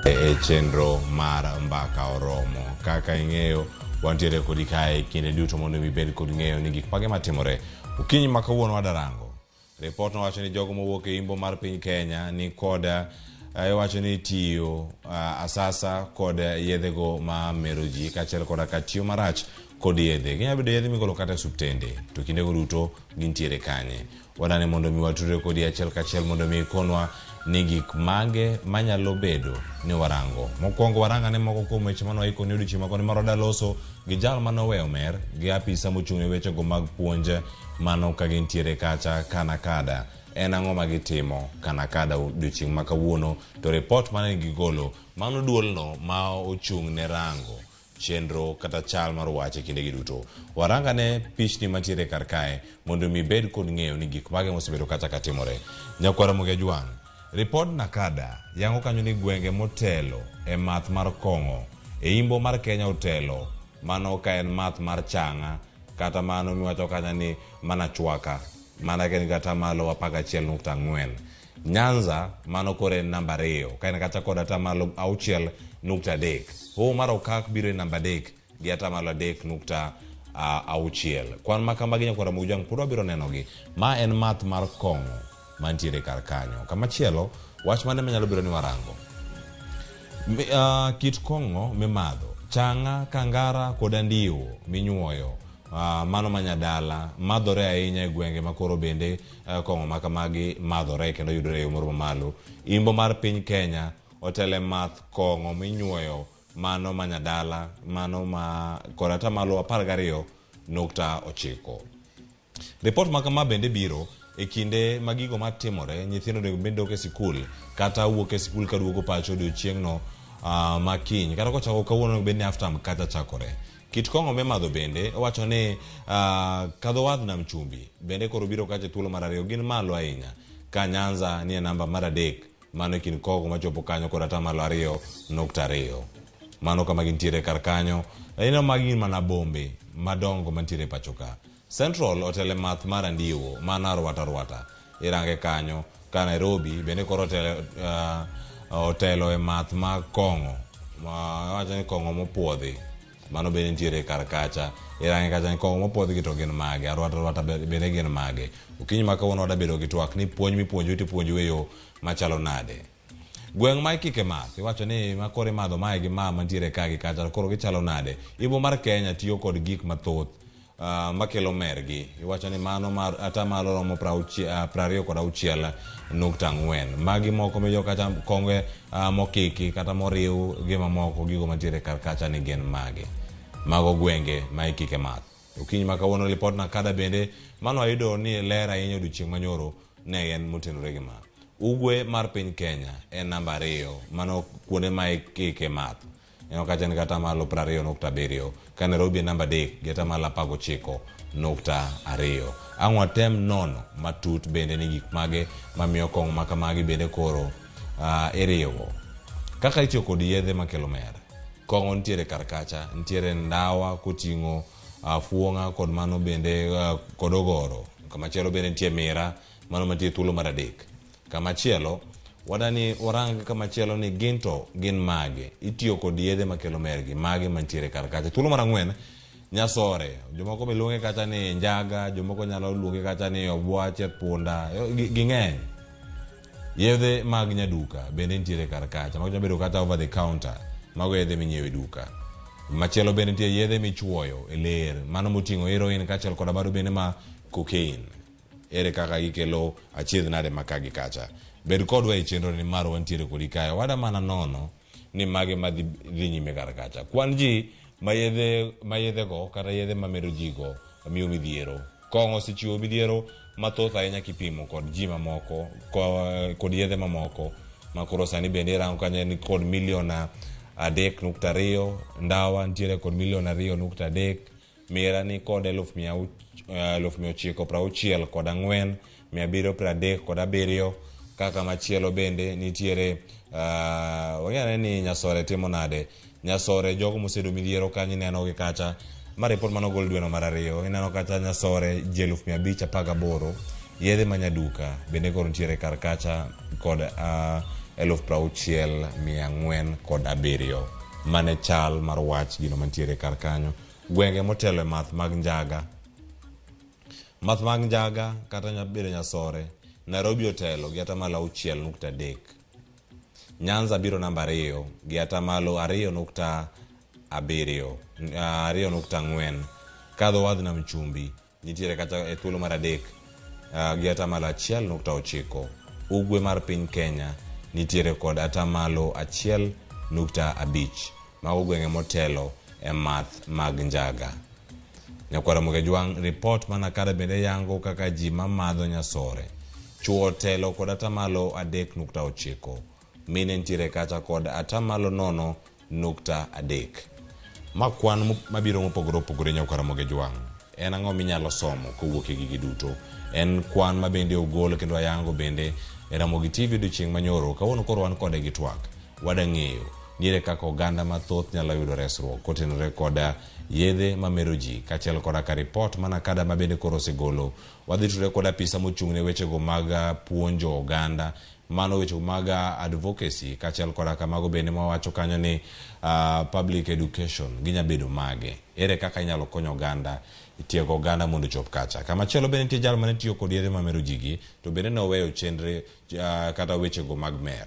E chenro mar Mbaka Oromo. Kaka ing'eyo, wantiere kodi kae kinde duto mondo mi ibed kod ng'eyo ni gik mage matimore. Okinyi ma kawuono wadarango. Ripot nowacho ni jogo mowuok e imbo mar piny Kenya ni kod iwacho ni tiyo asasa kod yedhego ma mero ji kaachiel koda ka tiyo marach kod yedhe. Ginyalo bedo yedhe migolo kata e osuptende to kindego duto gintiere kanye. Wadani mondo mi watudre kodi achiel kachiel mondo mi ikonwa ni gik mage manyalo bedo ni warango. Mokwongo warang ane moko kuom weche mane waikoni odiochieng' ma koni mar wadaloso gi jal mane oweyo mer gi apisa mochung' ne wechego mag puonj mano ka gintiere kacha Kanakada. En ang'o ma gitimo Kanakada odiochieng' ma kawuono to ripot mane gigolo mano duolno ma ochung' ne rango chenro kata chal mar wach e kindegi duto. Warang ane pichni mantiere kar kae mondo mi ibed kod ng'eyo ni gik mage mosebedo kacha ka timore. Nyakwar Ramogi Ajwang', ripod NACADA yango kanyo ni gwenge motelo e math mar kong'o e imbo mar Kenya otelo mano ka en math mar chang'a kata mano miwacho kacha ni mana chwaka mana ka en gi atamalo 11.4. Nyanza mano koro en namba 2 ka en kacha kod atamalo 6.3. Hoho mar Okak biro e namba 3 gi atamalo 3.6. Kwan ma kamagi nyakwar Ramogi Ojwang' pod wabiro nenogi. Ma en math mar kong'o mantiere kar kanyo. Kamachielo, wach mane manyalo bedo ni warango? Kit kong'o mimadho, chang'a, kangara kod andiwo minyuoyo, mano manyadala, madhore ahinya e gwenge ma koro bende kong'o ma kamagi madhore kendo yudore e yo moro mamalo. Imbo mar piny Kenya otele math kong'o minyuoyo mano manyadala, mano ma kod atamalo 12.9. Ripot ma kama bende biro e kinde ma gigo matimore nyithindo onego bed dok e sikul kata wuok e sikul kaduogo pacho odiochieng'no ma kiny kata kochako kawuono onego bed ni half term kacha chakore. Kit kong'o mimadho bende owacho ni kadho wadh nam chumbi bende koro biro kacha e thuolo mar 2 gin malo ahinya ka Nyanza nie namba mar 3 mano e kind kong'o machopo kanyo kod atamalo 2.2. Mano kama gintiere kar kanyo. Ineno magi gin mana bombe madongo mantiere e pacho ka. Central otele math mar andiwo mano arwata arwata irange kanyo ka Nairobi bende koro otelo e math ma kong'o wacho ni kong'o mopuodhi mano bende nitiere kar kacha irange kacha ni kong'o mopuodhi gi to gin mage arwata arwata bende gin mage. Okinyi ma kawuono wadabedo gi twak ni puonj mipuonjo tipuonjo e yo machalo nade. Gweng' ma ikike math iwacho ni ma koro imadho mae gi ma mantiere ka gi kacha koro gichalo nade. Imbo mar Kenya tiyo kod gik mathoth makelo mergi. Iwacho ni mano mar atamalo romo 26.4. Magi moko miyo kata konge mokiki kata moriw gi mamoko gigo mantiere kar kacha ni gin mage. Mago gwenge ma ikike math. Okinyi ma kawuono lipot NACADA bende mano wayudo ni ler ahinya odiochieng' manyoro ne en motenore gi ma. Ugwe mar piny Kenya en namba 2 mano kuonde ma ikike math. Ineno kacha en gi atamalo 20.7 ka Nairobi en namba 3 gi atamalo 19.2. Ang' watem nono matut bende ni gik mage mamiyo kong'o ma kamagi bende koro iriwo. Kaka itiyo kod yedhe makelo mer. Kong'o nitiere kar kacha, nitiere ndawa koting'o fuong'a kod mano bende kod ogoro. Kamachielo bende nitie mira mano mantie thuolo mar 3. Kamachielo wadani warang kamachielo ni gin to gin mage. Itiyo kod yedhe makelo mer gi mage mantiere kar kacha. Thuolo mar 4 nyasore. Jomoko be luonge kacha ni njaga, jomoko nyalo luonge kacha ni obwache punda, ging'eny. Yedhe mag nyaduka bende nitiere kar kacha. Mago nyalo bedo kata over the counter. Mago yedhe minyiewo e duka. Machielo bende nitie yedhe michuoyo e ler. Mano moting'o heroin kaachiel koda bado bende ma cocaine. Ere kaka gikelo achiedh nade ma ka gi kacha. Bed kodwa e chenro ni mar wantiere kodi kae. Wada mana nono ni mage madhi dhi nyime kar kacha. Kwan ji ma yedhe ma yedhego kata yedhe mamedo ji go miyo midhiero. Kong'o osechiwo midhiero mathoth ahinya kipimo kod ji mamoko kod yedhe mamoko ma koro sani bende irango kanyo en kod milion 3.2, ndawa nitiere kod milion 2.3, mira ni kod 964 737 kaka machielo bende nitiere wang'e ni Nyasore timo nade. Nyasore jogo mosedo midhiero kanyo ineno gi kacha ma report mane ogol dweno mar 2 ineno kacha Nyasore ji 518 yedhe ma nyaduka bende koro nitiere kar kacha kod 60,407. Mane chal mar wach gino mantiere kar kanyo. Gwenge motelo e math mag njaga. Math mag njaga kata nyabedo nyasore, Nairobi otelo gi atamalo 6.3. Nyanza biro namba 2 gi atamalo 2.7, 2.4. Kadho wadh nam chumbi nitiere kata e thuolo mar 3 gi atamalo 1.9. Ugwe mar piny Kenya nitiere kod atamalo 1.5. Mago gwenge motelo e math mag njaga. Nyakwara Mugejwang', ripot mana kare bende yango kaka ji mamadho nyasore. Chuo telo kod atamalo 3.9. Mine nitiere kacha kod atamalo 0.3. Ma kwan mabiro mopogore opogore Nyakwara Mugejwang'. En ang'o minyalo somo kowuok e gigi duto? En kwan ma bende ogol kendo ayango bende e Ramogi TV odiochieng' manyoro. Kawuono koro wan kode gi twak. Wadang'eyo niere kaka oganda mathoth nyalo yudo resruok kotenore koda yedhe mamero ji kaachiel koda ka ripot mana kada ma bende koro osegolo. Wadhi tudore kod apisa mochung' ne wechego mag puonjo oganda, mano weche mag advocacy kaachiel koda ka mago bende mawacho kanyo ni public education ginya bedo mage. Ere kaka inyalo konyo oganda, tiego oganda mondo ochop kacha. Kamachielo bende nitie jal mane tiyo kod yedhe mamero ji gi to bende noweyo chenre kata wechego mag mer.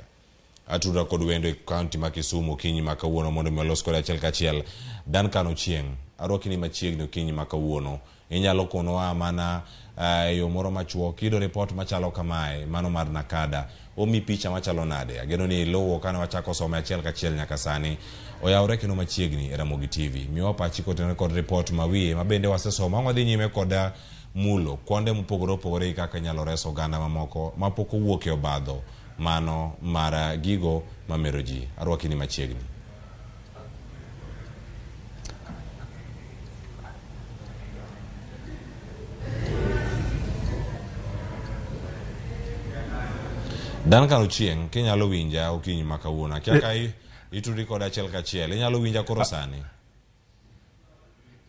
Atudra kod wendo e kaunti ma Kisumu okinyi ma kawuono mondo mi walos kode achiel kachiel. Duncan Ochieng, arwaki ni machiegni okinyi ma kawuono. Inyalo konowa mana e yo moro machuok kiyudo ripot machalo kamae, mano mar Nakada. Omi picha machalo nade? Ageno ni iluwo kane wachako some achiel kachiel nyaka sani. Oyawre kendo machiegni e Ramogi TV. Miwa pachi kotenore kod ripot ma wiye ma bende wasesomo. Ang' wadhi nyime kod mulo kuonde mopogore opogore kaka inyalo res oganda mamoko mapok owuok e obadho mano mar gigo mamero ji. Arwaki ni machiegni. Duncan Ochieng, kinyalo winja okinyi ma kawuono. Akia ka itudri koda achiel kachiel. Inyalo winja koro sani?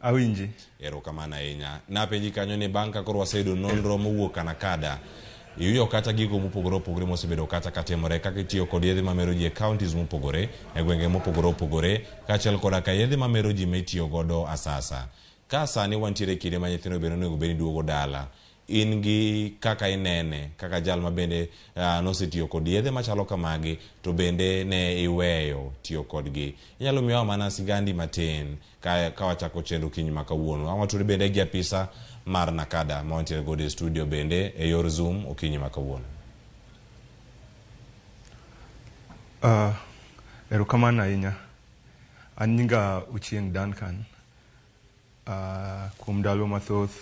Awinji. Erokamano ahinya. Napenji kanyo ni bang' ka koro waseyudo nonro mowuok Nakada, iyudo kata gigo mopogore opogore mosebedo kata katimore kaka itiyo kod yedhe mamero ji e counties mopogore, e gwenge mopogore opogore, kaachiel koda ka yedhe mamero ji mitiyo godo asasa. Ka sani wantiere e kinde ma nyithindo bende onego bed ni duogo dala, in gi kaka inene, kaka jal ma bende nosetiyo kod yedhe machalo kamagi, to bende ne iweyo tiyo kodgi. Inyalo miyowa mana sigandi matin ka wachako chenro okinyi ma kawuono. Ang' watudre bende gi apisa mar Nakada ma wantiere godo e studio bende e yor Zoom okinyi ma kawuono. Erokamano ahinya. An nyinga Ochieng Duncan. Kuom ndalo mathoth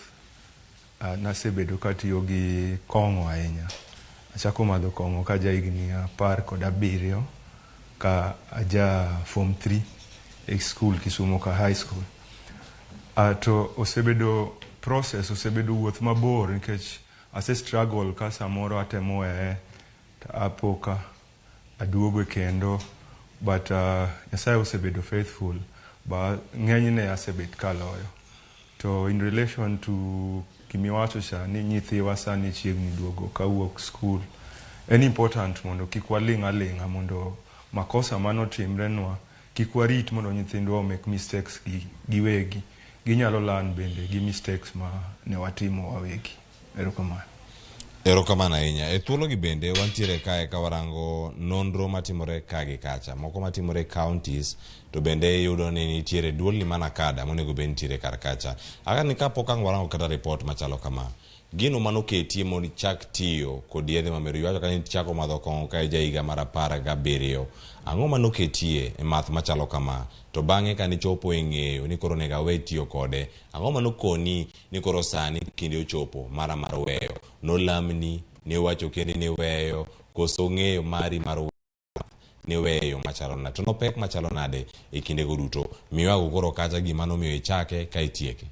nasebedo katiyo gi kong'o ahinya. Achako madho kong'o ka aja higni 17 ka aja form 3 e school Kisumu ka high school. To osebedo process, osebedo wuoth mabor nikech ase struggle ka samoro atemo weye to apo ka aduogo kendo, but Nyasaye osebedo faithful ba ng'enyne asebet kaloyo. To in relation to gimiwacho cha ni nyithiwa sani chiegni duogo kawuok school, en important mondo kik waling' aling'a mondo makosa manotimrenwa kik warit mondo nyithindwa make mistakes gi giwegi. Ginyalo learn bende gi mistakes ma ne watimo wawegi. Erokamano. Erokamano ahinya. E thuologi bende wantiere kae ka warango nonro matimore ka gi kacha. Moko matimore e counties to bende iyudo ni nitiere duolni ma Nakada monego bed nitiere kar kacha. Aka ni kapok ang' warango kata ripot machalo kama, gino manoketie mondo ichak tiyo kod yedhe mamero ji. Iwacho kanyo ni ichako madho kong'o ka ija higa mar 17. Ang'o manoketie e math machalo kama? To bang'e kanichopo e ng'eyo ni koro onego awe tiyo kode, ang'o manokoni ni koro sani kinde ochopo mara mar weyo? Nolamni, niwacho kendi ni weyo, koso ng'eyo mari mar ni weyo machalo nade? To nopek machalo nade e kindego duto? Miwago koro kacha gima nomiyo ichake ka itieke.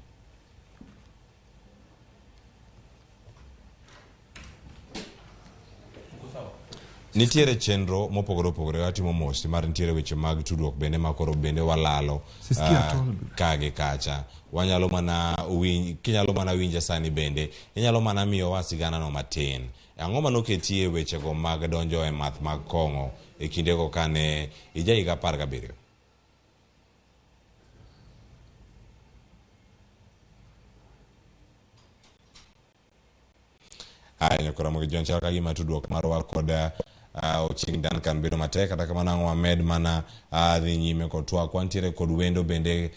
Nitiere chenro mopogore opogore watimo mos mar nitiere weche mag tudruok bende ma koro bende walalo Sisikia tol. ka gi kacha. Wanyalo mana winj, kinyalo mana winja sani bende inyalo mana miyowa sigana no matin. Ang'o manoketie wechego mag donjo e math mag kong'o e kindego kane ija higa 17? Aya, nyakora mogi John chal ka gima tudruok marwa kod Ochieng Duncan bedo matek, kata kamano ang' wamed mana dhi nyime kod twak. Wantiere kod wendo bende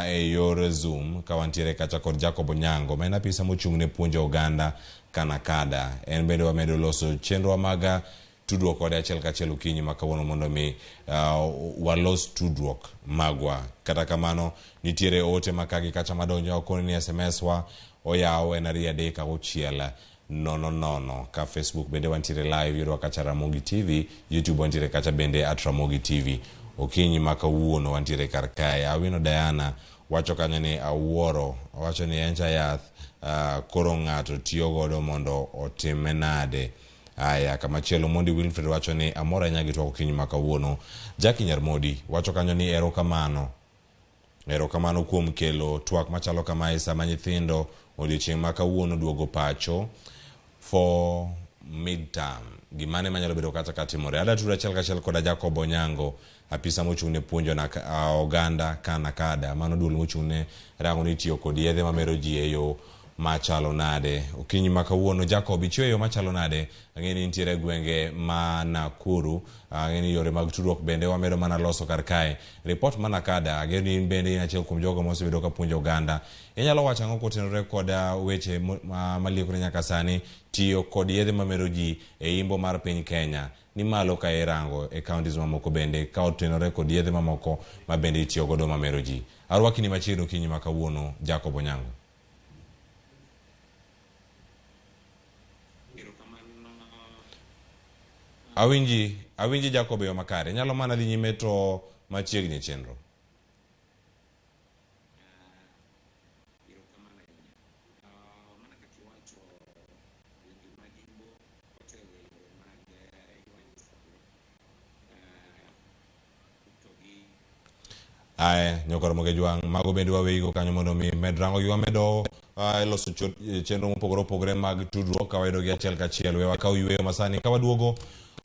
e yor Zoom ka wantiere kacha kod Jacob Onyango ma en apisa mochung' ne puonjo oganda Kanakada. En bende wamedo loso chenro mag tudruok kode achiel kachiel okinyi ma kawuono mondo mi walos tudruok magwa. Kata kamano nitiere ote ma kagi kacha madonjo akoni ni SMS wa oyaw en 2 3 6 0 0. Ka Facebook bende wantiere live yudwa kacha Ramogi TV, YouTube wantiere kacha bende at Ramogi TV. Okinyi ma kawuono wantiere kar kae. Awino Diana wacho kanyo ni awuoro, wacho ni encha yath koro ng'ato tiyo godo mondo otime nade. Aya, kamachielo Mondi Wilfred wacho ni amor ahinya gi twak okinyi ma kawuono. Jackie Nyarmodi wacho kanyo ni erokamano. Erokamano kuom kelo twak machalo kamae sama nyithindo odiochieng' ma kawuono duogo pacho for midterm. Gimane manyalo bedo kata katimore. Ada tudo achiel kachiel koda Jacob Onyango, apisa mochung' ne puonjo na oganda Kanakada. Mano duol mochung' ne rango ni tiyo kod yedhe mamero ji e yo machalo nade. Okinyi ma kawuono Jacob, ichiwo e yo machalo nade? Ang'e ni nitiere gwenge ma Nakuru, ang'e ni yore mag tudruok bende wamedo mana loso kar kae. Report ma Nakada, ang'e ni in bende in achiel kuom jogo mosebedo ka puonjo oganda. Inyalo wacho ang'o kotenore kod weche maliekore nyaka sani tiyo kod yedhe mamero ji e imbo mar piny Kenya ni malo ka irango e counties mamoko bende ka otenore kod yedhe mamoko ma bende itiyo godo mamero ji. Arwaki ni machiegni okinyi ma kawuono Jacob Onyango. Awinji Jacob e yo makare. Inyalo mana dhi nyime to machiegni e chenro. Ae, nyokoro moge jwang', mago bende waweigo kanyo mondo mi med rango gi wamedo loso chenro mopogore opogore mag tudruok ka wayudo gi achiel kachiel. We wakaw yweyo masani ka waduogo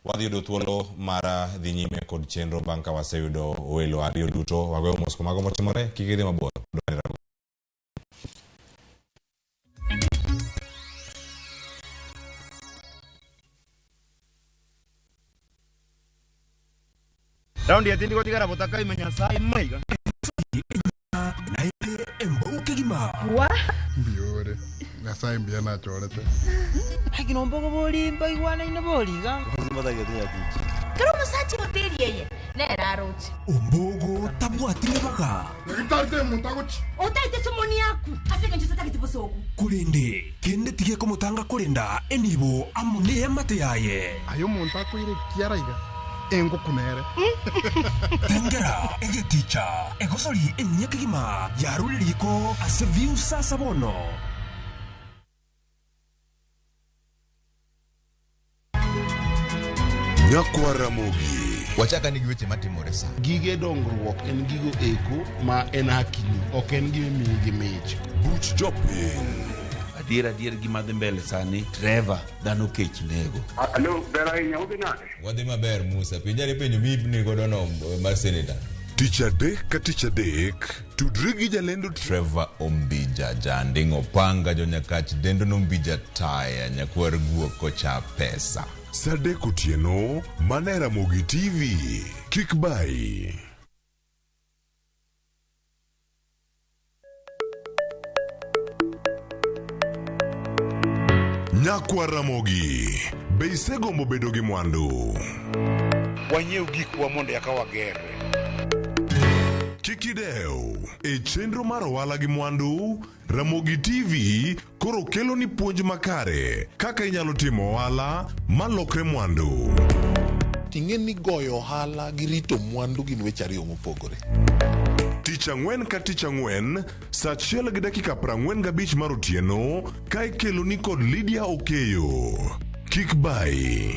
wadhi yudo thuolo mar dhi nyime kod chenro bang' ka waseyudo welo ariyo duto. Wagoyo mos kuom mago motimore, kik idhi mabor. Raundi ya tindi gotigara botaka imenya sai maiga. Naite embouke gima. Wa? Mbiore. Nyasaye mbia na chorete. Hakino mbogo boli mbaigwana ina boliga. Kero musachi hoteli yeye. Nera aroche. Ombogo tabwatire baga. Ngitarite mutagochi. Otaite somoni yaku. Aseka nje tatagete bosoku. Kurinde kende tige komutanga kurinda enibo amune amate yaye. Ayo muntu akwire kiaraiga. Engo kunere. Tengera egeticha egosori enyekigima yaruririko ase view sasa bono. Nyakwa Ramogi. Wachaka ni giweche matimore sa. Gige dongruok en gigo eko ma en hakini, ok en gima imiyi gi mich. Buch jopiny. Adier gima dhi mbele sani, Trevor, dhano kech nego. Alo, ber ahinya, udhi nade? Wadhi maber Musa, penjari penjo mibni godo no mar senator. Tich adek ka tich adek, tudri gi jalendo Trevor Ombija, janding' opanga, jonyakach dendo nombija taya, nyakwar guok kocha pesa. Saa adek otieno, mana e Ramogi TV. Kik bayi. Nyakwa Ramogi, be isegombo bedo gi mwandu? Wanyiew gikwa mondo eka wagerre. Kik idew, e chenro mar ohala gi mwandu, Ramogi TV koro kelo ni puonj makare kaka inyalo timo ohala malokre mwandu. Ting'e ni goyo ohala gi rito mwandu gin weche ariyo mopogore. Tich ang'wen ka tich ang'wen, saa 1:45 mar otieno, ka ikelo ni kod Lydia Okeyo. Kik bayi.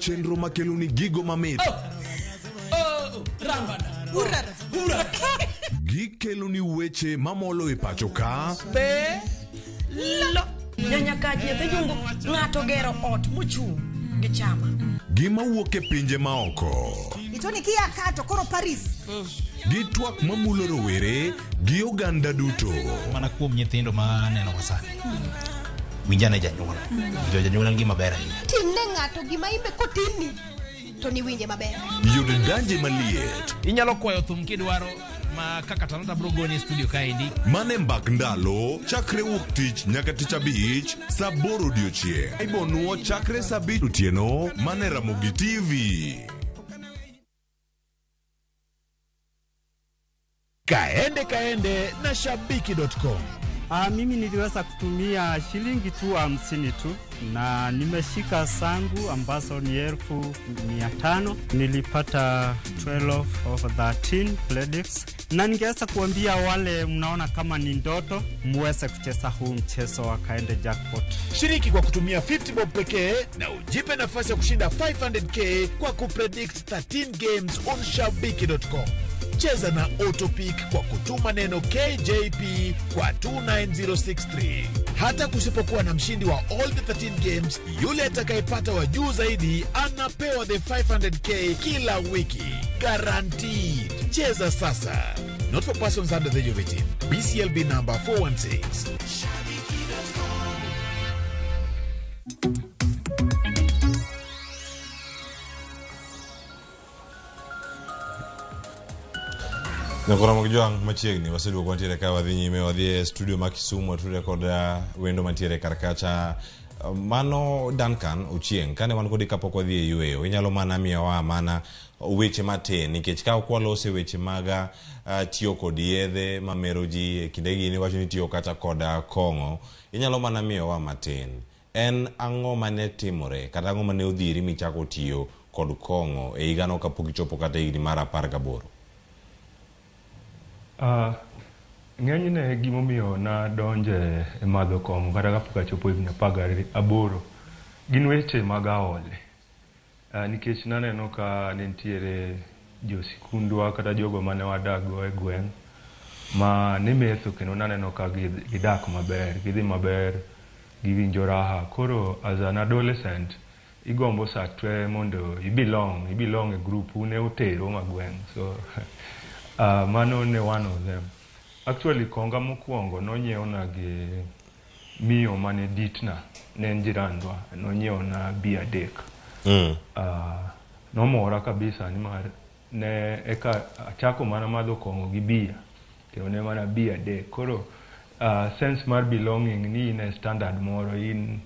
chenro makeloni gigo mamit. Gikeloni weche mamolo e pacho ka. Be lo nyanyakach nyathi jungu ng'ato gero ot mochung' gi chama. Gima wuok e pinje maoko. Itoni kia kato koro Paris. Gi twak mamulo rowere gi oganda duto. Mana kuom nyithindo ma aneno sani. Winjane janyuol. Jo janyuol en gima ber ahinya. Timne ng'ato gima imbe kotimni to niwinje maber. Yud danje maliet. Inyalo kwayo thum kidwaro ma kaka Talanta bro goni e studio kaendi. Mane mbak ndalo chakre wuok tich nyaka tich abich saa 8 odiochieng'. Ibonuo chakre saa 5 otieno mane Ramogi TV. Kaende kaende na shabiki.com. Mimi niliweza kutumia shilingi tu 50 tu na nimeshika zangu ambazo ni 1500. Nilipata 12 over 13 credits. Na ningeweza kuambia wale mnaona kama ni ndoto muweze kucheza huu mchezo wa Kaende Jackpot. Shiriki kwa kutumia 50 bob pekee na ujipe nafasi ya kushinda 500k kwa kupredict 13 games on shabiki.com. Cheza na Autopick kwa kutuma neno KJP kwa 29063. Hata kusipokuwa na mshindi wa all the 13 games, yule atakayepata wa juu zaidi anapewa the 500k kila wiki. Guaranteed. Cheza sasa. Not for persons under the age of 18. BCLB number 416. Nyakora mag jwang' machiegni waseduogo wantiere ka wadhi nyime wadhi e studio ma Kisumu watudre kod wendo mantiere kar kacha. Mano Duncan Ochieng' kane wan kodi kapok wadhi e yueyo inyalo mana miyowa mana weche matin nikech ka ok walose weche mag tiyo kod yedhe mamero ji e kindegi niwacho ni tiyo kata kod kong'o inyalo mana miyowa matin. En ang'o mane timore kata ang'o mane odhiri michako tiyo kod kong'o e higano kapok ichopo kata higni mar 18? Ng'enyne gimomiyo nadonje e madho kong'o kata kapok achopo higni 18 gin weche mag aole. Nikech naneno ka ne nitiere josikundwa kata jogo mane wadakgo e gweng' ma ne metho kendo naneno ka gidak maber, gidhi maber, giwinjo raha. Koro as an adolescent igombo sa te mondo ibelong e group une utero ma gweng'. So mano ne one of them. Actually konga mokwongo nonyiewna gi miyo mane ditna, ne en jirandwa, nonyiewna bia 3. Nomora kabisa nimar ne eka achako mana madho kong'o gi bia, kendo ne mana bia 3. Koro sense mar belonging ni in e standard moro, in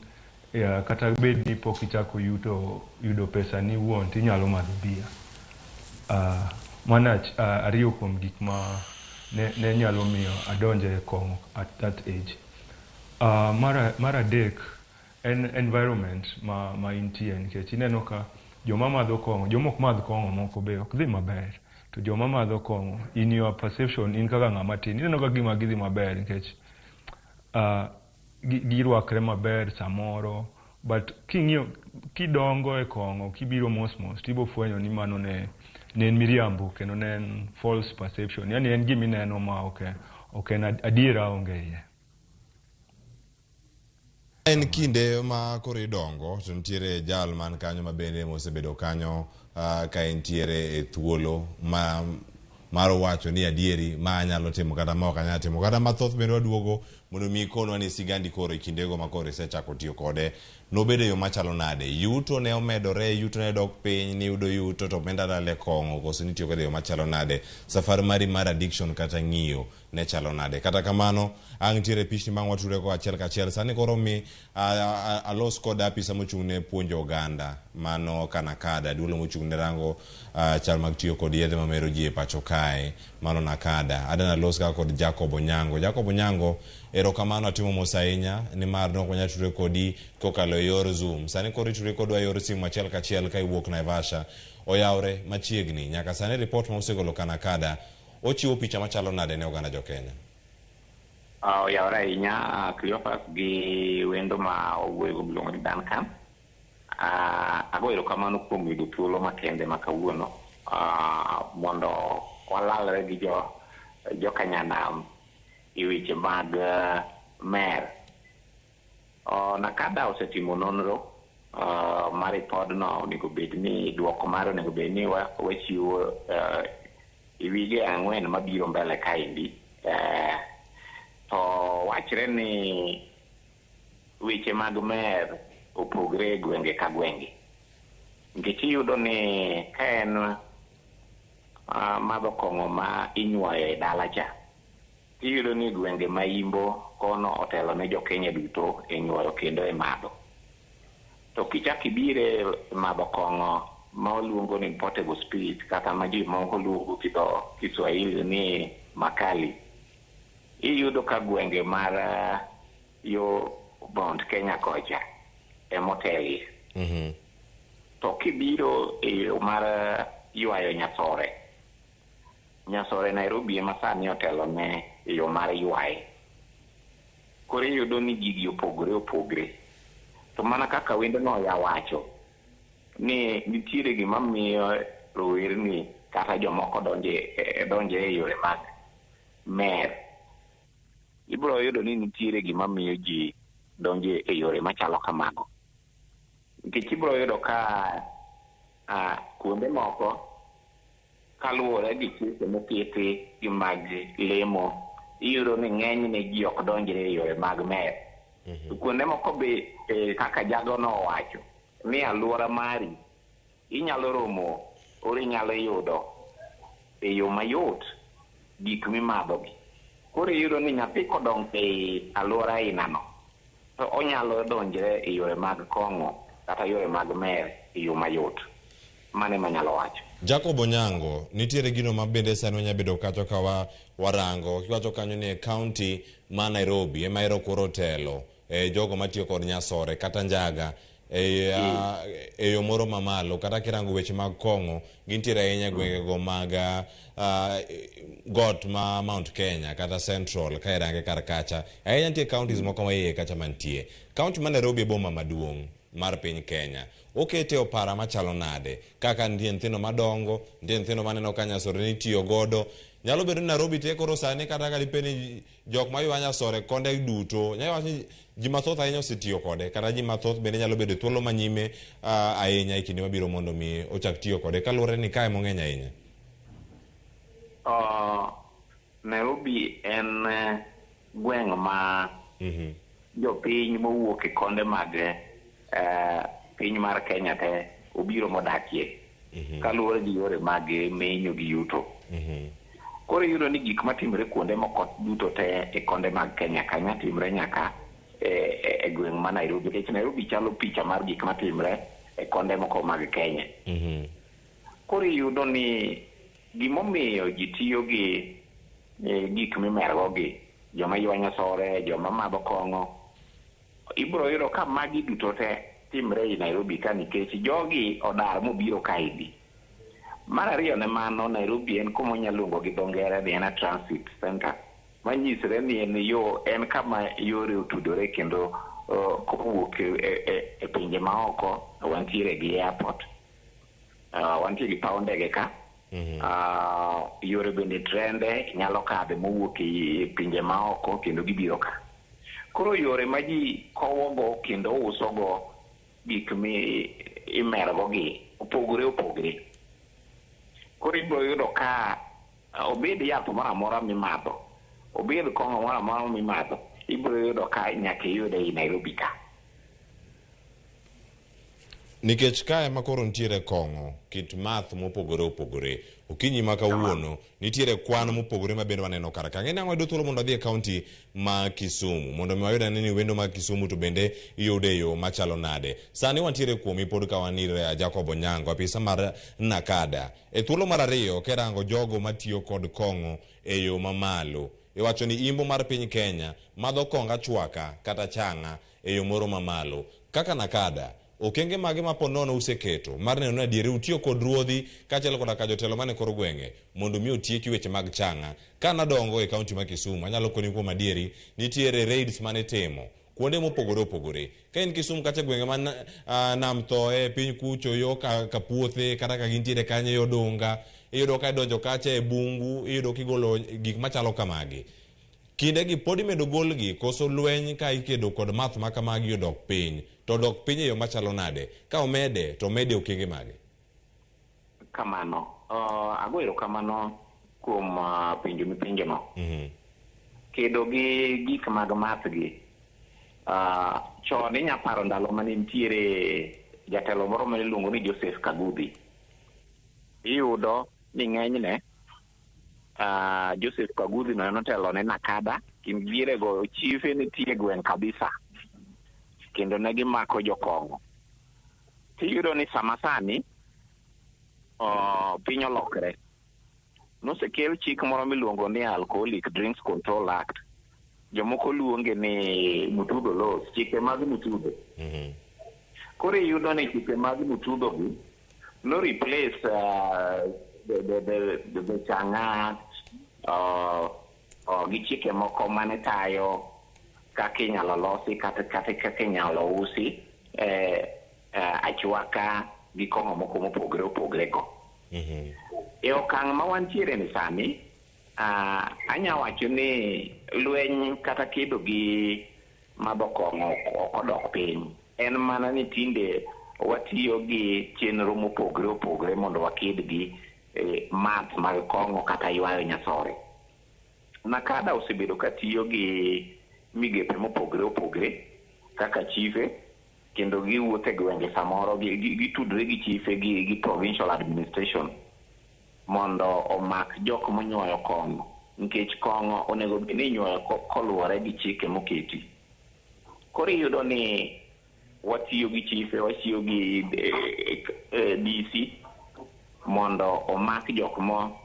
kata bed ni pok ichako yudo pesa ni wuon tinyalo madho bia. Mano ariyo kuom gik ma ne nyalo miyo adonje e kong'o at that age. Mar adek en environment ma intie nikech ineno ka joma madho kong'o, joma ok madh kong'o moko be ok dhi maber. To joma madho kong'o, in your perception, in kaka ng'ama tin, ineno ka gima gidhi maber nikech girwakre maber samoro. But king'iyo, kidongo e kong'o, kibiro mos mos, tibo fwenyo ni mano ne en miriambo kendo ne en false perception. Yani en gima ineno ma ok en adiera onge iye. En kinde ma koro idongo to nitiere jal man kanyo ma bende mosebedo kanyo ka entiere e thuolo ma mar wacho ni adieri ma anyalo timo kata ma ok anyal timo kata mathoth bende waduogo mondo mi ikonwa ni sigandi koro e kindego ma koro isechako tiyo kode nobedo e yo machalo nade. Yuto ne omedore, yuto ne dok piny, niyudo yuto to omenda lal e kong'o koso nitiyo kode e yo machalo nade. Safar mari mar addiction kata ng'iyo ne chalo nade. Kata kamano ang' nitiere pichni ma watudre go achiel kachiel. Sani koro mi alos kod apisa mochung' ne puonjo oganda mano Kanakada, duolo mochung' ne rango chal mag tiyo kod yedhe mamero ji e pacho kae, mano Nakada. Adana los ka kod Jacob Onyango. Jacob Onyango, erokamano atimo mos ahinya nimar ne ok wanyal tudre kodi kokalo e yor Zoom. Sani koro itudre kodwa e yor simu achiel kachiel ka iwuok Naivasha. Oyawre machiegni. Nyaka sani ripot ma osegolo Kanakada ochiwo picha machalo nade ne oganda jo Kenya? Oyawre ahinya Cleophas gi wendo ma owuoyogo miluongo ni Duncan. Ago erokamano kuom yudo thuolo makende ma kawuono mondo walalre gi jokanyanam e weche mag mer. NACADA osetimo nonro mar ripodno onego bed ni duoko mare onego bed ni wachiwo e wige 4 mabiro mbele kaendi. To wachre ni weche mag mer opogre e gwenge ka gwenge. Nikech iyudo ni ka en madho kong'o ma inyuoyo e dala cha, iyudo ni gwenge ma Imbo kono otelo ne jo Kenya duto e nyuoyo kendo e madho. To kichak ibire madho kong'o ma waluongo ni portable spirit kata ma ji moko luongo gi dho Kiswahili ni makali, iyudo ka gwenge mar yo Mount Kenya kocha emotelie. To kibiro e yo mar ywayo nyasore, nyasore Nairobi ema sani otelo ne e yo mar ywaye. Koro iyudo ni gigi opogore opogre. To mana kaka wendno ya wacho ni nitiere gima miyo rowerni kata jomoko donje e yore mag mer. Ibiro yudo ni nitiere gima miyo ji donje e yore machalo kamago. Nikech ibiro yudo ka kuonde moko kaluwore gi chike moketi gi mag lemo, iyudo ni ng'enyne ji ok donjre e yore mag mer. To kuonde moko be kaka jagono owacho ni alwora mari inyalo romo or inyalo yudo e yo mayot gik mimadhogi. Koro iyudo ni nyathi kodongo e alwora ainano to onyalo donjre e yore mag kong'o kata yore mag mer e yo mayot. Mano ema anyalo wacho. Jacob Onyango, nitiere gino ma bende sani wanya bedo kacho ka warango. Kiwacho kanyo ni e county ma Nairobi ema ero koro telo jogo matiyo kod nyasore kata njaga e yo moro mamalo, kata kirango weche mag kong'o gintiere ahinya e gwengego mag got ma Mount Kenya kata Central ka irange kar kacha. Ahinya nitie counties moko ma iye kacha mantie. County ma Nairobi e boma maduong' mar piny Kenya. Okete opara machalo nade? Kaka nitie nyithindo madongo, nitie nyithindo maneno ka nyasore nitiyo godo. Nyalo bedo ni Nairobi te koro sani kata ka dipe ni jok maywa nyasore konde duto, nyalo wacho ni ji mathoth ahinya osetiyo kode, kata ji mathoth bende nyalo bedo thuolo manyime ahinya e kinde mabiro mondo mi ochak tiyo kode kaluwore ni kae mong'eny ahinya. Nairobi en gweng' ma jopiny mowuok e konde mag piny mar Kenya te obiro modakie kaluwore gi yore mag menyo gi yuto. Koro iyudo ni gik matimore kuonde moko duto te e konde mag Kenya kanya timre nyaka e gweng' ma Nairobi, nikech Nairobi chalo picha mar gik matimre e konde moko mag Kenya. Koro iyudo ni gimomiyo ji tiyo gi gik mimergo gi, joma ywa nyasore, joma madho kong'o, ibiro yudo ka magi duto te timre e Nairobi ka nikech jogi odar mobiro kaendi. Mar ariyo ne mano, Nairobi en kuma wanyalo luongo gi dho ngere ni en a transit center, manyisre ni en yo, en kama yore otudore kendo kowuok e pinje maoko wantiere gi airport, wantie gi paw ndege ka, yore bende trende nyalo kadhe mowuok e pinje maoko kendo gibiro ka. Koro yore ma ji kowogo kendo usogo gik mi imergo gi opogore opogore. Koro ibiro yudo ka obed yath moro amora mimadho, obed kong'o moro amora mimadho, ibiro yudo ka nyaka iyude ei Nairobi ka. Nikech kae ema koro nitiere kong'o, kit math mopogore opogore. Okinyi ma kawuono nitiere kwan mopogore ma bende waneno kar ka. Ng'eni ang' wayudo thuolo mondo wadhi e county ma Kisumu mondo mi wayud ane ni wendo mag Kisumu to bende iyude e yo machalo nade. Sani wantiere kuomi pod ka wan ir Jacob Onyango, apisa mar NACADA. E thuolo mar ariyo kerango jogo matiyo kod kong'o e yo mamalo, iwacho ni imbo mar piny Kenya madho kong achwaka kata chang'a e yo moro mamalo. Kaka NACADA, okenge mage ma po nono useketo mar neno ni adieri utiyo kod ruodhi kaachiel koda ka jotelo mane kor gwenge mondo mi otieki weche mag chang'a. Ka nadongo e county ma Kisumu, anyalo koni kuom adieri nitiere raids mane itimo. Kuonde mopogore opogore. Ka in Kisumu kacha gwenge man Nam Thoe, piny kucho yo ka puothe kata ka gintiere kanyo yo Dunga, iyudo ka idonjo kacha e bungu, iyudo kigolo gik machalo kamagi. Kindegi pod imedo golgi koso lweny ka ikedo kod math ma kamagi odok piny, to odok piny e yo machalo nade? Ka omede, to omede okenge mage? Kamano. Ago erokamano kuom penjo mipenjono. Kedo gi gik mag math gi. Chon inya paro ndalo mane nitiere jatelo moro mane iluongo ni Joseph Kagudhi. Iyudo ni ng'enyne Joseph Kagudhi no notelo ne Nakada, kind dierego chife nitie e gweng' kabisa. Kendo ne gimako jokong'o. Tiyudo ni sama sani piny olokre. Nosekel chik moro miluongo ni Alcoholic Drinks Control Act. Jomoko luonge ni Mutudho Laws, chike mag Mutudho. Koro iyudo ni chike mag Mutudho gi no replace the Chang'aa gi chike moko mane tayo kaka inyalo losi kata kaka inyalo usi achwaka gi kong'o moko mopogore opogore go. E okang' ma wantiere ni sani, anya wacho ni lweny kata kedo gi madho kong'o ok odok piny. En mana ni tinde watiyo gi chenro mopogore opogore mondo waked gi math mag kong'o kata ywayo nyasore. Nakada osebedo ka tiyo gi migepe mopogore opogore kaka chife, kendo giwuotho e gwenge samoro gitudre gi chife gi provincial administration mondo omak jok monyuoyo kong'o, nikech kong'o onego bed ni inyuoyo koluwore gi chike moketi. Koro iyudo ni watiyo gi chife, watiyo gi DC mondo omak jok mo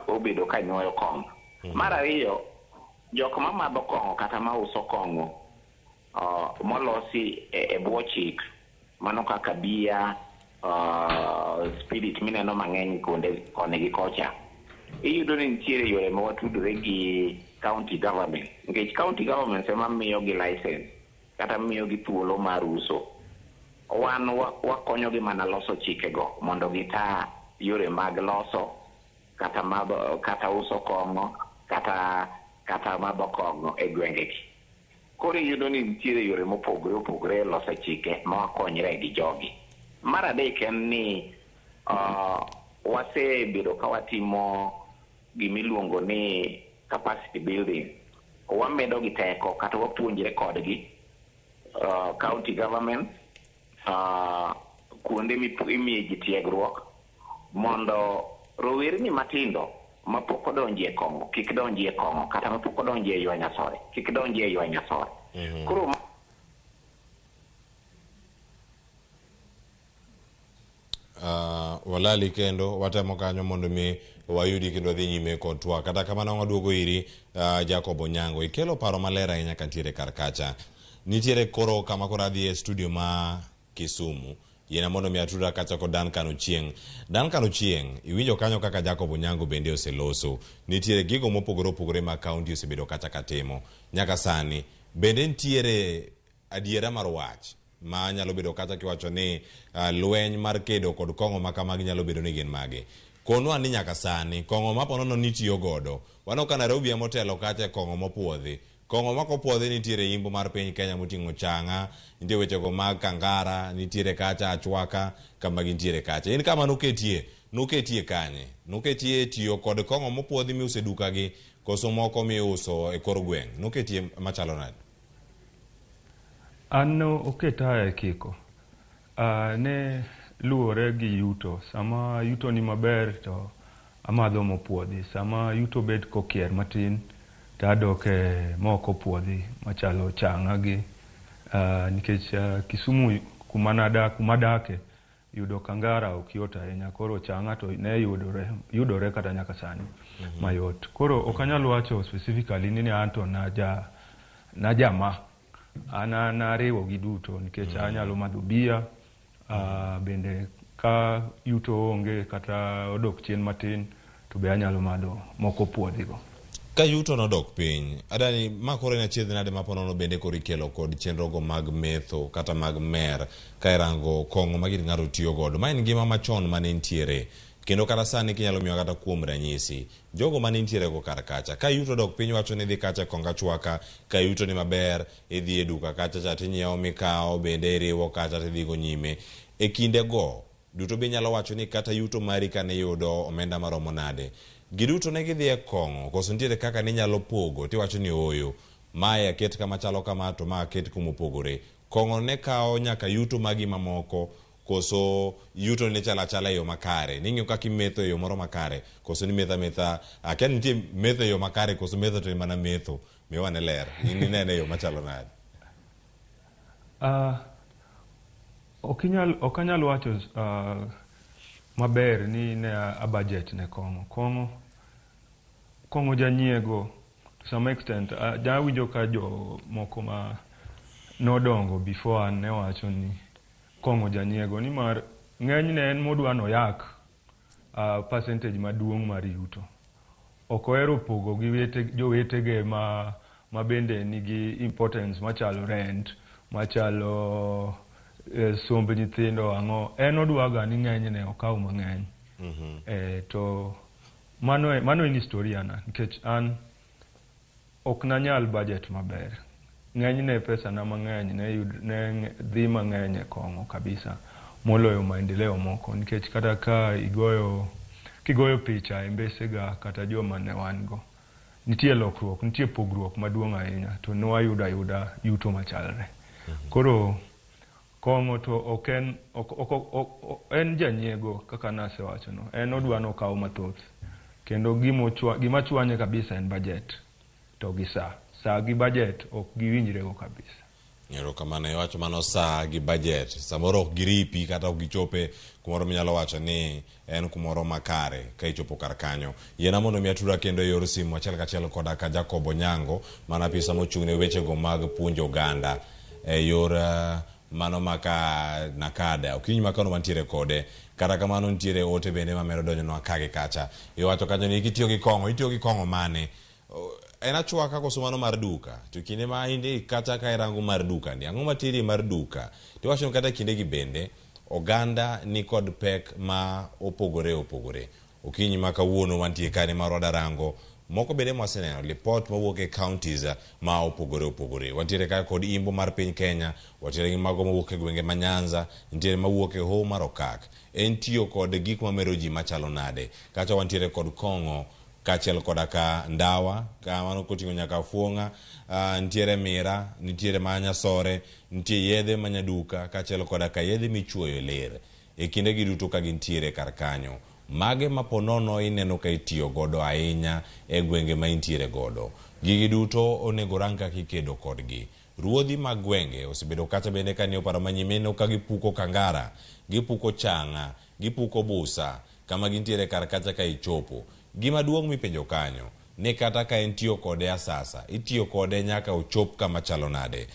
obedo ka nyuoyo kong'o. Mar ariyo, jok ma madho kong'o kata ma uso kong'o molosi e bwo chik, mano kaka bia, spirit mineno mang'eny kuonde koni gi kocha, iyudo ni nitiere yore ma watudore gi county government, nikech county government ema miyo gi license kata miyo gi thuolo mar uso. Wan wakonyogi mana loso chikego mondo gita yore mag loso kata madho, kata uso kong'o kata madho kong'o e gwengegi. Koro iyudo ni nitiere yore mopogore opogore e loso chike ma wakonyre gi jogi. Mar adek en ni wasebedo ka watimo gimiluongo ni capacity building. Wamedo gi teko kata wapuonjre kodgi county government, kuonde imiye ji tiegruok mondo rowerni matindo mapok odonji e kong'o kik donji e kong'o, kata mapok odonji e ywa nyasore kik donji e ywa nyasore. Koro walali kendo watemo kanyo mondo mi wayudi kendo wadhi nyime kod twak. Kata kamano waduogo iri Jacob Onyango, ikelo paro maler ahinya kantiere kar kacha. Nitiere koro kama koro adhi e studio ma Kisumu. Yiena mondo mi atudra kacha kod Duncan Ochieng'. Duncan Ochieng', iwinjo kanyo kaka Jacob Onyango bende oseloso. Nitiere gigo mopogore opogore ma kaunti osebedo kacha katimo. Nyaka sani, bende nitiere adiera mar wach ma nyalo bedo kacha kiwacho ni lweny mar kedo kod kong'o ma kamagi nyalo bedo ni gin mage. Konwa ni nyaka sani, kong'o ma ponono nitiyo godo. Waneno ka Nairobi ema otelo kacha e kong'o mopuodhi. Kong'o ma kopuodhi nitiere imbo mar piny Kenya moting'o chang'a, nitie wechego mag kangara, nitiere kacha achwaka, kama gintiere kacha. In kama noketie kanye? Noketie tiyo kod kong'o mopuodhi miuso e duka gi, koso moko miuso e kor gweng'? Noketie machalo nade? An oketa e kiko. Ne luwore gi yuto. Sama yuto ni maber to amadho mopuodhi. Sama yuto bet kokier matin to adok e mok opuodhi machalo chang'a gi. Nikech Kisumu kuma adake yudo kangara ok yot ahinya. Koro chang'a to ne yudore kata nyaka sani mayot. Koro ok anyal wacho specifically ni anto najama. An nariwo gi duto nikech anyalo madho bia, bende ka yuto onge kata odok chien matin to be anyalo madho moko puodhigo. Ka yuto nodok piny, adani ma koro en achiedh nade ma ponono bende koro ikelo kod chenrogo mag metho kata mag mer ka irango kong'o ma gir ng'ato tiyo godo. Ma en ngima machon mane nitiere kendo kata sani kinyalo miwa kata kuom ranyisi jogo mane nitiere go kar kacha ka yuto dok piny wacho ni idhi kacha e kong achwaka ka yuto ni maber idhi e duka kacha cha tinyiewo mikawo bende iriwo kacha tidhi go nyime e kinde go duto be inyalo wacho ni kata yuto mari kane iyudo omenda maromo nade giduto ne gidhi e kong'o koso nitiere kaka ninyalo pogo tiwacho ni ooyo mae aket kama chalo kama to ma aket kuma opogore kong'o ne kawo nyaka yuto magi mamoko koso yuto ne chalo achala e yo makare ning'iyo kaka imetho e yo moro makare koso ni metho ametha akia ni nitie metho e yo makare koso metho to en mana metho miwa ne ler in inene e yo machalo nade? Ok inyal ok anyal wacho maber ni ne a budget ne kong'o. Kong'o kong'o janyiego to some extent jawinjo ka jomoko ma nodongo before an ne wacho ni kong'o janyiego nimar ng'enyne en modwa noyak percentage maduong' mar yuto. Ok ohero pogo gi wete, jowetege ma, ma bende nigi importance machalo rent, machalo somb nyithindo ang'o. En odwaga ni ng'enyne okaw mang'eny. To mano, mano en historia na nikech an ok nanyal budget maber. Ng'enyne pesa na mang'eny ne, yud, ne dhi mang'eny e kong'o kabisa moloyo maendeleo moko nikech kata ka igoyo kigoyo picha e mbesega kata joma ne wan go nitie lokruok nitie pogruok maduong' ahinya to ne wayudo ayuda yuto machalre. Koro kong'o to ok en ok, ok, ok, en janyiego kaka nasewacho no en odwa nokaw mathoth kendo gima chwanye kabisa en budget to gi saa saa gi budget ok giwinjre go kabisa. Erokamano iwacho mano saa gi budget samoro ok giripi kata ok gichope kumoro minyalo wacho ni en kumoro makare ka ichopo kar kanyo. Yiena mondo mi atura kendo e yor simu achiel kachiel koda ka Jacob Onyango mana apisa mochung' ne wechego mag puonjo oganda e yor mano maka Nakada okinyi makano wantiere kode kata kamano nitiere ote bende mamedo donjonwa ka gi kacha iwacho kanyo ni kitiyo gi kong'o itiyo gi kong'o mane en achwaka koso mano mar duka to kinde ma indi kata ka irango mar duka ni ang'o materi mar duka tiwacho ni kata kinde gi bende oganda ni kod pek ma opogore opogore okinyi ma kawuono wantie ka ni mar wadarango moko bende mwaseneno lipot mawuok e counties ma opogore opogore wantiere ka kod imbo mar piny Kenya wantiere gi mago mawuok e gwenge ma Nyanza nitiere mawuok e Hoho mar Okak en tiyo kod gik mamero ji machalo nade kacha wantiere kod kong'o kaachiel koda ka ndawa ka mano koting'o nyaka fuong'a nitiere mira nitiere manyasore nitie yedhe manyaduka kaachiel koda ka yedhe michuoyo e ler e kinde gi duto ka gintiere kar kanyo mage ma ponono ineno ka itiyo godo ahinya e gwenge ma intiere godo gigi duto onego rang kaka ikedo kodgi ruodhi mag gwenge osebedo kacha bende ka ni oparo manyime ineno ka gipuko kangara gipuko chang'a gipuko busa kama gintiere kar kacha ka ichopo gima duong' mipenjo kanyo ni kata ka en tiyo kode asasa itiyo kode nyaka ochop kama chalo nade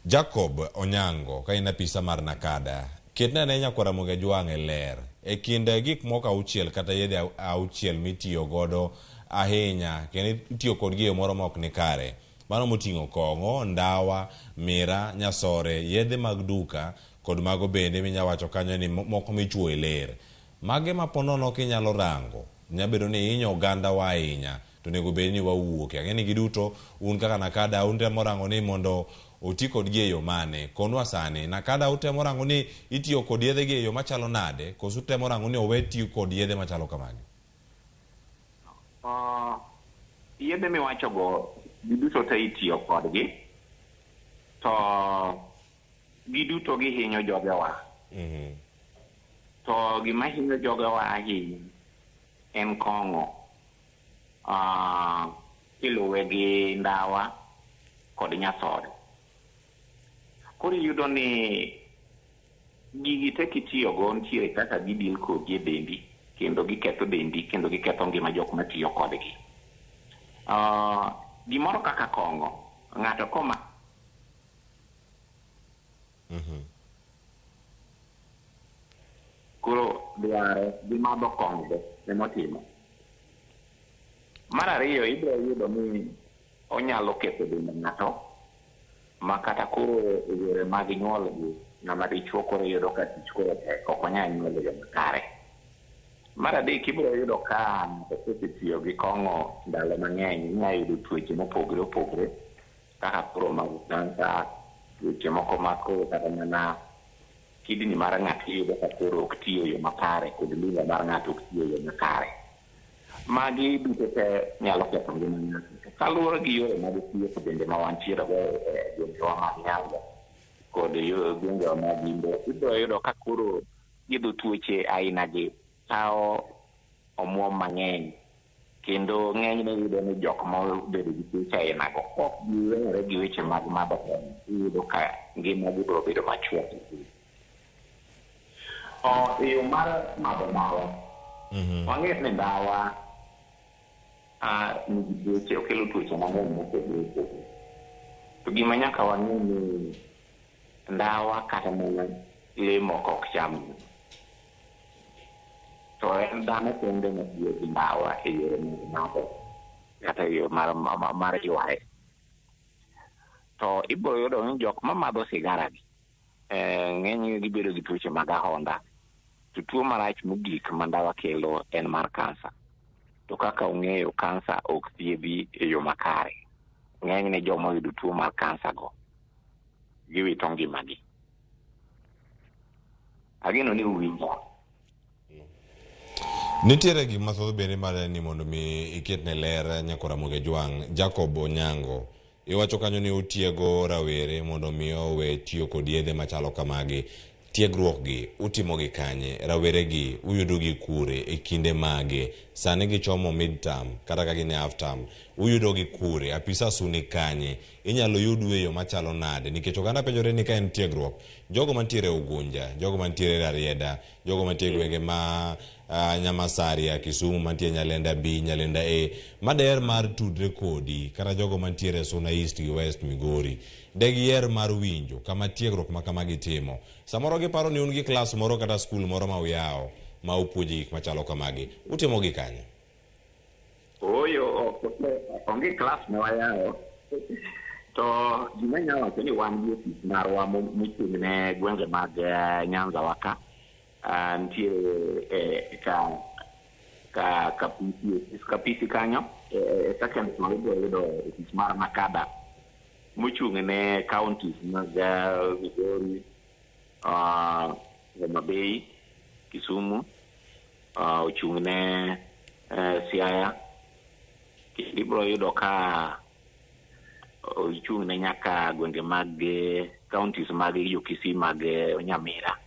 Jacob Onyango ka in apisa mar Nakada ketne ane nyakwar Ramogi Ajwang' e ler e kind gik moko auchiel kata yedhe auchiel mitiyo godo ahinya kendo itiyo kodgi e yo moro ma ok ni kare mano moting'o kong'o, ndawa, mira, nyasore, yedhe mag duka kod mago bende minya wacho kanyo ni moko michuoyo e ler mage ma ponono kinyalo rango nya bedo ni hinyo oganda wa ahinya to onego bed ni wawuoke ang'e ni giduto un kaka Nakada utemo rango ni mondo oti kodgi e yo mane konwa sani Nakada utemo rango ni itiyo kod yedhe gi e yo machalo nade koso utemo rango ni owe tiyo kod yedhe machalo kamagi? Yedhe miwachogo giduto te itiyo kodgi to giduto gihinyo jogewa. To gima hinyo jogewa ahinya en kong'o iluwe gi ndawa kod nyasore. Koro iyudo ni gigi te kitiyogo nitiere kaka gidil kodi e dendi kendo giketho dendi kendo giketho ngima jok matiyo kodgi. Gimoro kaka kong'o ng'ato koma koro dwaro gi madho kong'o emotimo. Mar ariyo, ibiro yudo ni onyalo ketho dend ng'ato ma kata koro e yore mag nyuol gi ng'ama dichuo koro iyudo ka tich koro tek, ok onyal nyuol e yo makare. Mar adek, ibiro yudo ka ng'ato kosetiyo gi kong'o ndalo mang'eny, inyalo yudo tuoche mopogore opogore kaka koro mag kansa, tuoche moko ma koro kata mana kidney mar ng'ato iyudo ka koro ok tiyo e yo makare kod liver mar ng'ato ok tiyo e yo makare. Magi duto te nyalo ketho ngima ng'ato. To kaluwore gi yore mag thieth bende ma wantiere go e gwengewa mag Nyanza kod gwengewa mag Imbo, ibiro yudo ka koro thiedho tuoche aina gi kawo omuom mang'eny, kendo ng'enyne iyudo ni jok ma obedo gi tuoche aina go kok giwere gi weche mag madho kong'o, iyudo ka ngimagi biro bedo machuok. E yo mar madho ndawa, wang'eyo ni ndawa nigi tuoche, okelo tuoche mang'eny mopogore opogore. To gima nyaka wang'e ni ndawa kata mana lee moko ok cham. To en dhano kende matiyo gi ndawa e yore mag madho kata e yo mar ywaye. To ibiro yudo ni jok mamadho sigara gi ng'enygi gibedo gi tuoche mag ahonda. To tuo marach mogik ma ndawa kelo en mar kansa. To kaka ung'eyo, kansa ok thiedhi e yo makare. Ng'enyne joma oyudo tuo mar kansa go giwito ngimagi. Ageno ni uwinja. Nitiere gik mathoth bende mar ni mondo mi iketne ler nyakor Ramogi Ajwang'. Jacob Onyango, iwacho kanyo ni utiego rawere mondo mi owe tiyo kod yedhe machalo kamagi. Tiegruok gi utimo gi kanye? Rawere gi uyudo gi kure e kinde mage? Sani gichomo mid term kata ka gin e half term, uyudo gi kure? Apisas ni kanye? Inyalo yudu e yo machalo nade? Nikech oganda penjore ni ka en tiegruok, jogo mantiere Ugunja, jogo mantiere Rarieda, jogo mantie gwenge ma Nyamasaria, Kisumu, mantie Nyalenda B, Nyalenda A, mader mar tudre kodi, kata jogo mantiere Suna East gi West Migori, de giher mar winjo kama tiegruok ma kamagi timo. Samoro giparo ni un gi klas moro kata skul moro ma uyawo ma upuonje gik machalo kamagi. Utimo gi kanye? Ooyo, onge klas ma wayawo. To gima anyalo wacho ni wan gi ofis marwa mochung' ne gwenge mag Nyanza wa ka. Nitiere ka Kapisi, ofis Kapisi kanyo, e second floor ibiro yudo ofis mar NACADA mochung' ne counties mag Migori, Homa Bay, Kisumu, ochung' ne Siaya. Kendo ibiro yudo ka ochung' ne nyaka gwenge mag counties mag jo Kisii mag Nyamira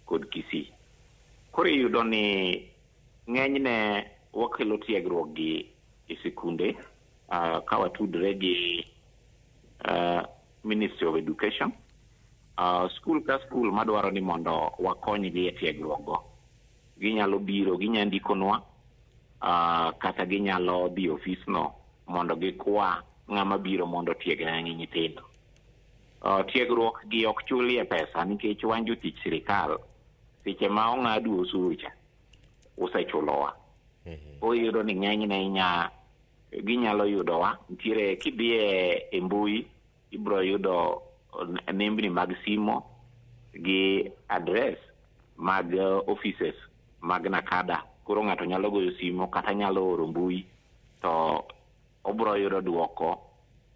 kod Kisii. Koro iyudo ni ng'enyne wakelo tiegruok gi e sikunde ka watudre gi Ministry of Education. Skul ka skul madwaro ni mondo wakonygi e tiegruok go, ginyalo biro, ginya ndikonwa, kata ginyalo dhi ofis no mondo gikwa ng'ama biro mondo otiegne nyithindo. Tiegruok gi ok chulie pesa nikech wan jotich sirikal, seche ma ong'adu osuru cha usechulowa. Koro iyudo ni ng'enyne ginyalo yudowa. Nitiere kidhi e mbui ibiro yudo nembni mag simo gi address mag offices mag NACADA. Koro ng'ato nyalo goyo simo kata nyalo oro mbui to obiro yudo duoko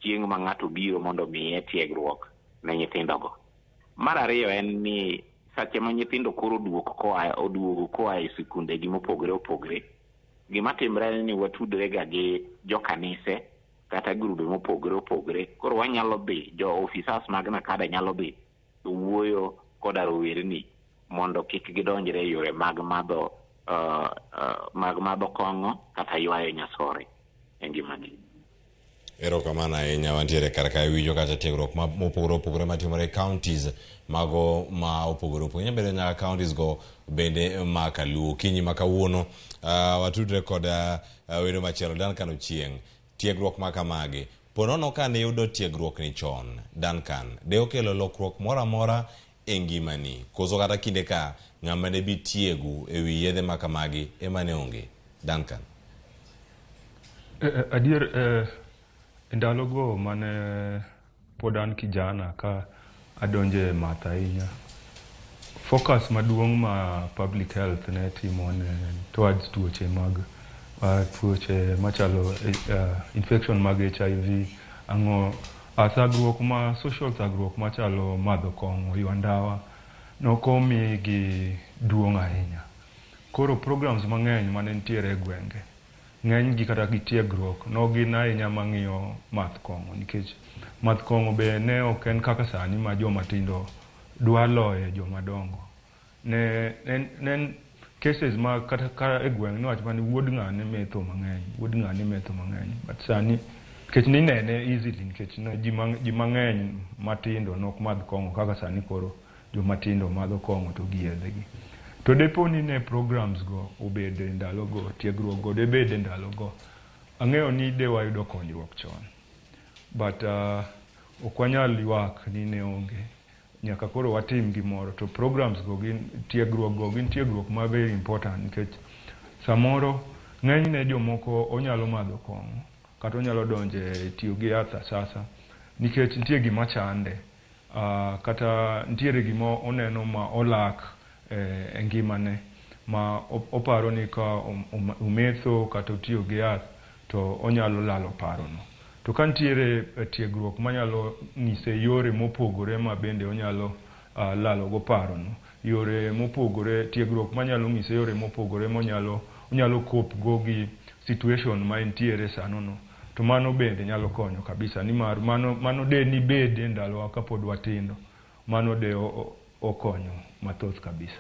chieng' ma ng'ato biro mondo omiye tiegruok ne nyithindogo. Mar ariyo en ni seche ma nyithindo koro oduogo koa e sikundegi mopogore opogore, gima timre en ni watudre ga gi jokanise kata grube mopogore opogore. Koro wanyalo dhi, jo ofisas mag NACADA nyalo dhi to wuoyo koda rowerni mondo kik gidonjre e yore mag madho kong'o kata ywayo nyasore e ngimagi. Erokamano ahinya, wantiere kar kae winjo kata tiegruok mopogore opogore matimore e counties mago ma opogore opogore. Nyalo bedo nyaka counties go bende ma kaluo. Okinyi ma kawuono watudre kod wendo machielo Duncan Ochieng'. Tiegruok ma kamagi, po nono ka ne iyudo tiegruok ni chon, Duncan, de okelo lokruok moro amora e ngimani? Koso kata kinde ka ng'ama ne bi tiegu e wi yedhe ma kamagi ema ne onge? Duncan. Adier, e ndalogo mane pod an kijana ka adonje math ahinya, focus maduong' ma public health ne timo ne towards tuoche mag tuoche machalo infection mag HIV, ang'o, thagruok ma social, thagruok machalo madho kong'o, ywa ndawa, nokomigi duong' ahinya. Koro programs mang'eny mane nitiere e gwenge, ng'eny gi kata gi tiegruok nogin ahinya mang'iyo math kong'o, nikech math kong'o be ne ok en kaka sani ma joma tindo dwa loye joma dongo. Ne en cases ma kata ka e gweng' niwacho mana ni wuod ng'ane metho mang'eny, wuod ng'ane metho mang'eny. But sani nikech ninene easily, nikech ji mang'eny matindo nok madh kong'o kaka sani koro joma tindo madho kong'o to gi yedhe gi. To depo ni ne programs go obede ndalogo, tiegruok go debede ndalogo, ang'eyo ni de wayudo konyruok chon. But ok wanyal ywak ni ne onge. Nyaka koro watim gimoro. To programs go gin tiegruok go gin tiegruok ma very important, nikech samoro ng'enyne jomoko onyalo madho kong'o kata onyalo donje tiyo gi yath asasa nikech nitie gima chande, kata nitiere gima oneno ma olak e ngimane ma oparo ni ka ometho kata otiyo gi yath to onyalo lalo parono. To ka nitiere tiegruok manyalo nyise yore mopogore ma bende onyalo lalo go parono, yore mopogore, tiegruok manyalo nyise yore mopogore monyalo onyalo cope go gi situation ma entiere sano no, to mano bende nyalo konyo kabisa, nimar mano de ni bed e ndalowa kapod watindo, mano de okonyo mathoth kabisa.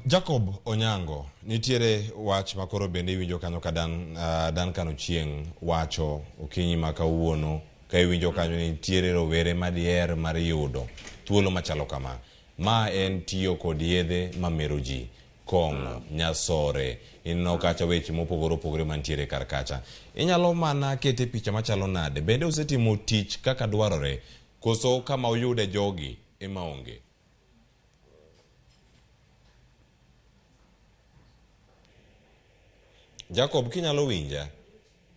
Jacob Onyango, nitiere wach makoro bende iwinjo kanyo ka Duncan Ochieng wacho okinyi ma kawuono, ka iwinjo kanyo ni nitiere rowere madiher mar yudo thuolo machalo kama. Ma en tiyo kod yedhe mamero ji, kong'o, nyasore, ineno kacha weche mopogore opogore mantiere kar kacha. Inyalo mana kete picha machalo nade? Bende usetimo tich kaka dwarore, koso kama uyude jogi ema onge? Jacob, kinyalo winja?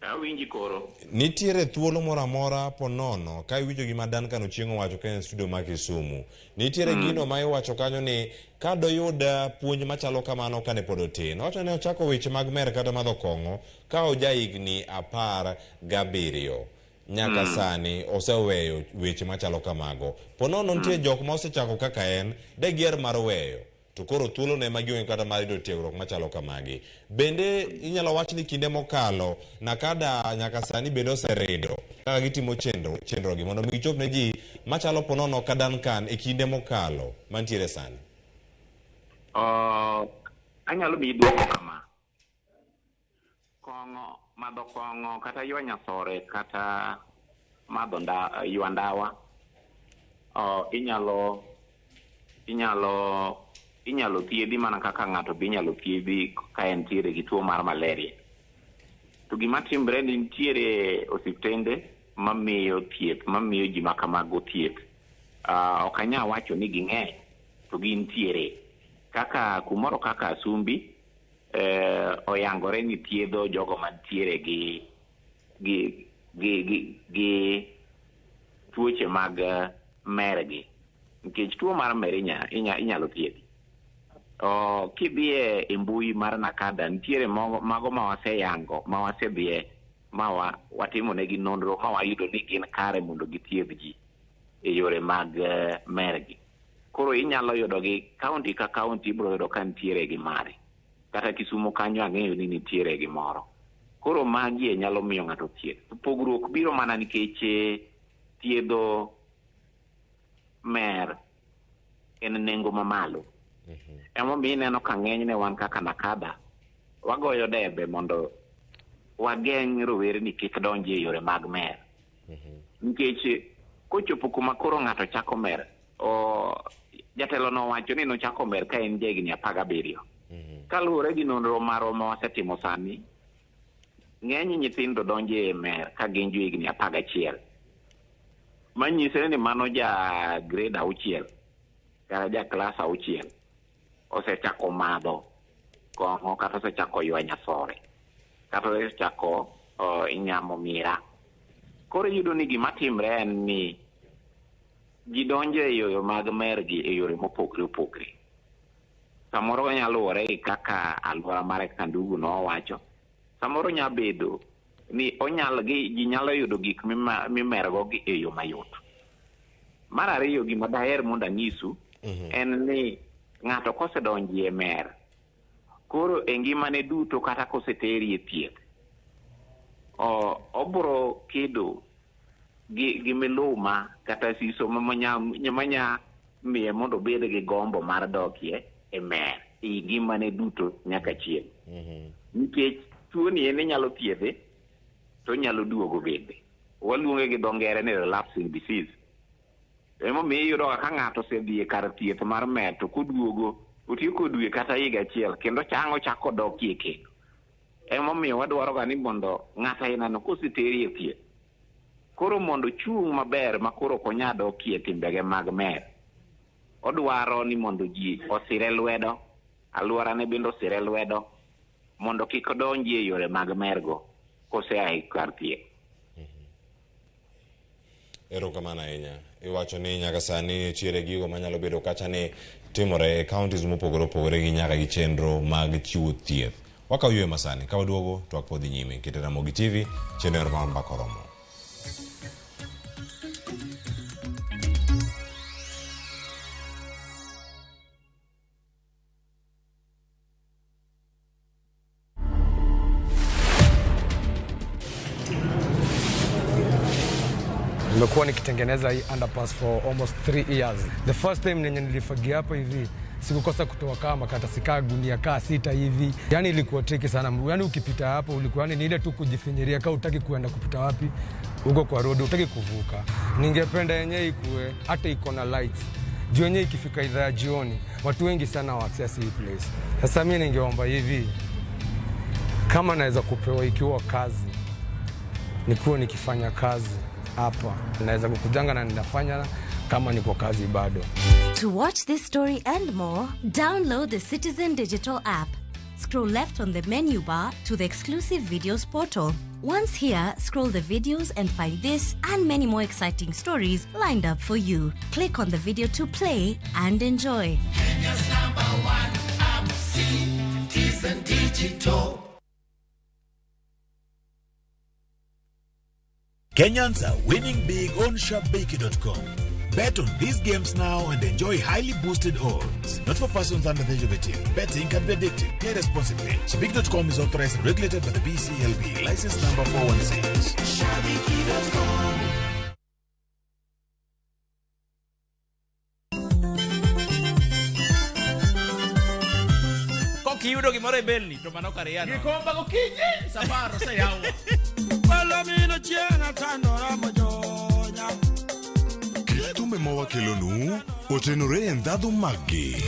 Awinji koro. Nitiere thuolo moro amora ponono ka iwinjo gima Duncan Ochieng owacho ka en studio ma Kisumu. Nitiere gino ma iwacho kanyo ni ka doyud puonj machalo kamano kane pod otin. Owacho ni ochako weche mag mer kata madho kong'o ka oja higni 17. Nyaka sani oseweyo weche machalo kamago. Ponono nitie jok ma osechako kaka en, de gier mar weyo. To koro thuolo ne magionge kata mar yudo tiegruok machalo kamagi. Bende inyalo wach ni kinde mokalo Nakada nyaka sani bende oserido kaka gitimo chenro gi mondo mi gichop ne ji machalo ponono ka Duncan e kinde mokalo mantiere sani. Anyalo miyi duoko kama. Kong'o, madho kong'o kata ywa nyasore kata madho ywa ndawa, inyalo thiedhi mana kaka ng'ato be inyalo thiedhi ka entiere gi tuo mar malaria. To gima timre ni nitiere osiptende mamiyo thieth, mamiyo ji ma kamago thieth. Ok anyal wacho ni ging'eny, to gintiere. Kaka kumoro kaka Asumbi, oyangore ni thiedho jogo mantiere gi tuoche mag mergi. Nikech tuo mar mer inyalo thiedhi. Kidhie e mbui mar Nakada, nitiere mago ma waseyango, ma wasedhie, ma watimo negi nonro, ma wayudo ni gin kare mondo githiedh ji e yore mag mergi. Koro inyalo yudo gi kaunti ka kaunti, ibiro yudo ka nitiere gi mare. Kata Kisumu kanyo ang'eyo ni nitiere gi moro. Koro magi e nyalo miyo ng'ato thieth. To pogruok biro mana nikech thiedho mer en nengo mamalo. Emomiyo ineno ka ng'enyne wan kaka Nakada wagoyo debe mondo wageng' rowerni kik donji e yore mag mer. Nikech kochopo kuma koro ng'ato chako mer, jatelo nowacho ni nochako mer ka en jahigni 17. Kaluwore gi nonro marwa ma wasetimo sani, ng'eny nyithindo donjo e mer ka gin johigni 11. Manyiso ni mano ja grade 6 kata ja klas 6 osechako madho kong'o kata osechako ywa nyasore. kata osechako nyamo mira. Koro iyudo ni gima timre en ni ji donjo e yore mag mer gi e yore mopogre opogre. Samoro onyalo luwore gi kaka alwora mare kaka ndugu nowacho. Samoro nya bedo ni onyal gi ji nyalo yudo gik mimergo gi e yo mayot. Mar ariyo, gima daher mondo anyisu en ni ng'ato kosedonjo e mer, koro e ngimane duto kata koseteri e thieth, obro kedo gi miluma kata siso manya miye mondo obed gi gombo mar dokie e mer e ngimane duto nyaka chieng'. Nikech tuoni en inyalo thiedhe to onyalo duogo bende. Waluonge gi dho ngere ni relapsing disease. Emomiyo iyudo ka ng'ato osedhi e kar thieth mar mer to koduogo otieko dwe kata higa achiel kendo chango chako dokie kendo. Emomiyo wadwaro ga ni mondo ng'ato ainano koseteri e thieth, koro mondo ochung' maber ma koro ok onya dokie timbege mag mer, odwaro ni mondo ji osire lwedo, alworane bende osire lwedo, mondo kik odonji e yore mag mergo kosea e kar thieth. Erokamano ahinya. Iwacho ni nyaka sani nitiere gigo manyalo bedo kacha ni timore e counties mopogore opogore gi nyaka gi chenro mag chiwo thieth. Wakaw yweyo masani, ka waduogo to twak pod dhi nyime. Kete Ramogi TV, chenro mar Mbaka Oromo. Nimekuwa nikitengeneza hii underpass for almost 3 years. The first time nenye nilifagia hapa hivi sikukosa kutoa kama karatasi kaa gunia kaa 6 hivi. Yani ilikuwa tricky sana. Yani ukipita hapo ulikuwa yani ni ile tu kujifinyiria kaa hutaki kuenda kupita wapi huko kwa road, hutaki kuvuka. Ningependa yenyewe ikuwe hata iko na lights. Juu yenyewe ikifika idhaa ya jioni watu wengi sana wa access hii place. Sasa mimi ningeomba hivi, kama naweza kupewa ikiwa kazi, nikuwe nikifanya kazi hapa, naweza kukujanga na ninafanya kama niko kazi bado. To watch this story and more, download the Citizen Digital app. Scroll left on the menu bar to the exclusive videos portal. Once here, scroll the videos and find this and many more exciting stories lined up for you. Click on the video to play and enjoy. Kenya's #1 app, Citizen Digital. Kenyans are winning big on Shabiki.com. Bet on these games now and enjoy highly boosted odds. Not for persons under the age of 18. Betting can be addictive. Play responsibly. Shabiki.com is authorized and regulated by the BCLB. License number 416. Shabiki.com. Kokiyudo gimoro e belni to mano kar yano. Gikomba gokinyi sapar oseyawo. Thumbe ma wakelonu otenore e ndhadhu maggi.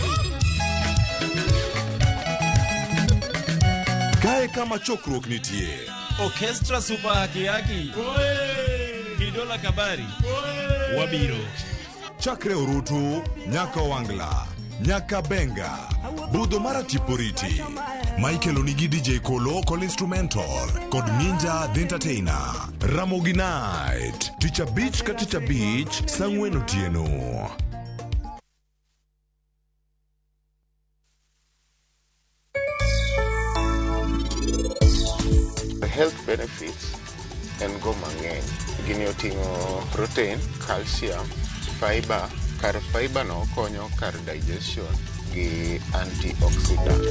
Kae kama chokruok nitie. Orchestra Super Haki Haki. Kidola Kabari. Wabiro. Chakre Orutu, nyaka Wangla, nyaka Benga, budho mar Atiporiti. Michael Onigi DJ Kolo Kol Instrumental kod Ninja The Entertainer. Ramogi Night, tich abich ka tich abich, saa ang'wen otieno. The health benefits en go mang'eny. Gini oting'o protein, calcium, fiber. Kar fiber no konyo kar digestion gi antioxidant.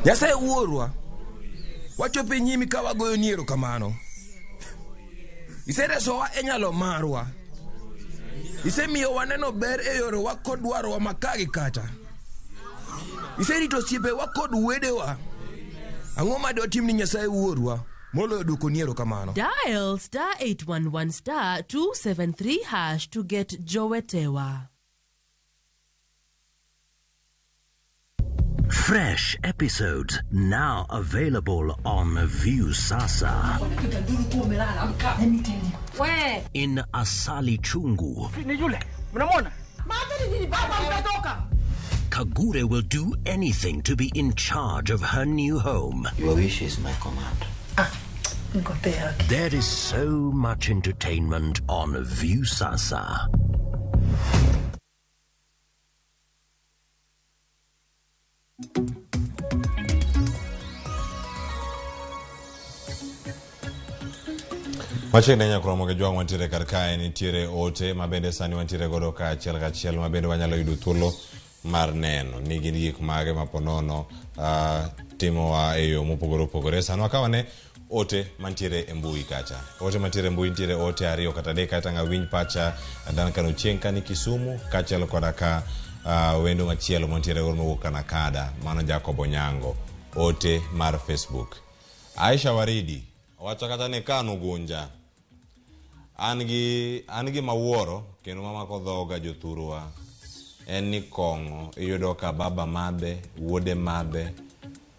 Nyasaye wuorwa, wachopo e nyimi ka wagoyoni erokamano. Iseresowa e nyalo marwa. Isemiyo waneno ber e yorewa kod dwarowa ma ka gi kacha. Iserito osiepewa kod wedewa. Ang'o ma dwatim ni Nyasaye wuorwa moloyo dwokoni erokamano? Dial star 811 star 273 hash to get Jowetewa. Fresh episodes now available on Viusasa. In Asali Chungu, Ni yule mnamwona Kagure will do anything to be in charge of her new home. Your wish is my command. There is so much entertainment on Viusasa. Machiegni ahinya koro Ramogi Jwang' wantiere kar kae nitiere ote ma bende sani wantiere godo ka achiel kachiel ma bende wanyalo yudo thuolo mar neno ni gin gik mage ma ponono timowa e yo mopogore opogore. Sani wakaw ane ote mantiere e mbui kacha. Ote mantiere e mbui nitiere ote ariyo kata adek kata ng'a winj pacha Duncan Ochieng' kani Kisumu kaachiel koda ka wendo machielo mantiere godo mowuok Kanakada mano Jacob Onyango. Ote mar Facebook. Aisha Waridi owacho kata ni kanu gunja an gi an gima wuoro kendo mamako dhoga jothurwa en ni kong'o iyudo ka baba madhe wuode madhe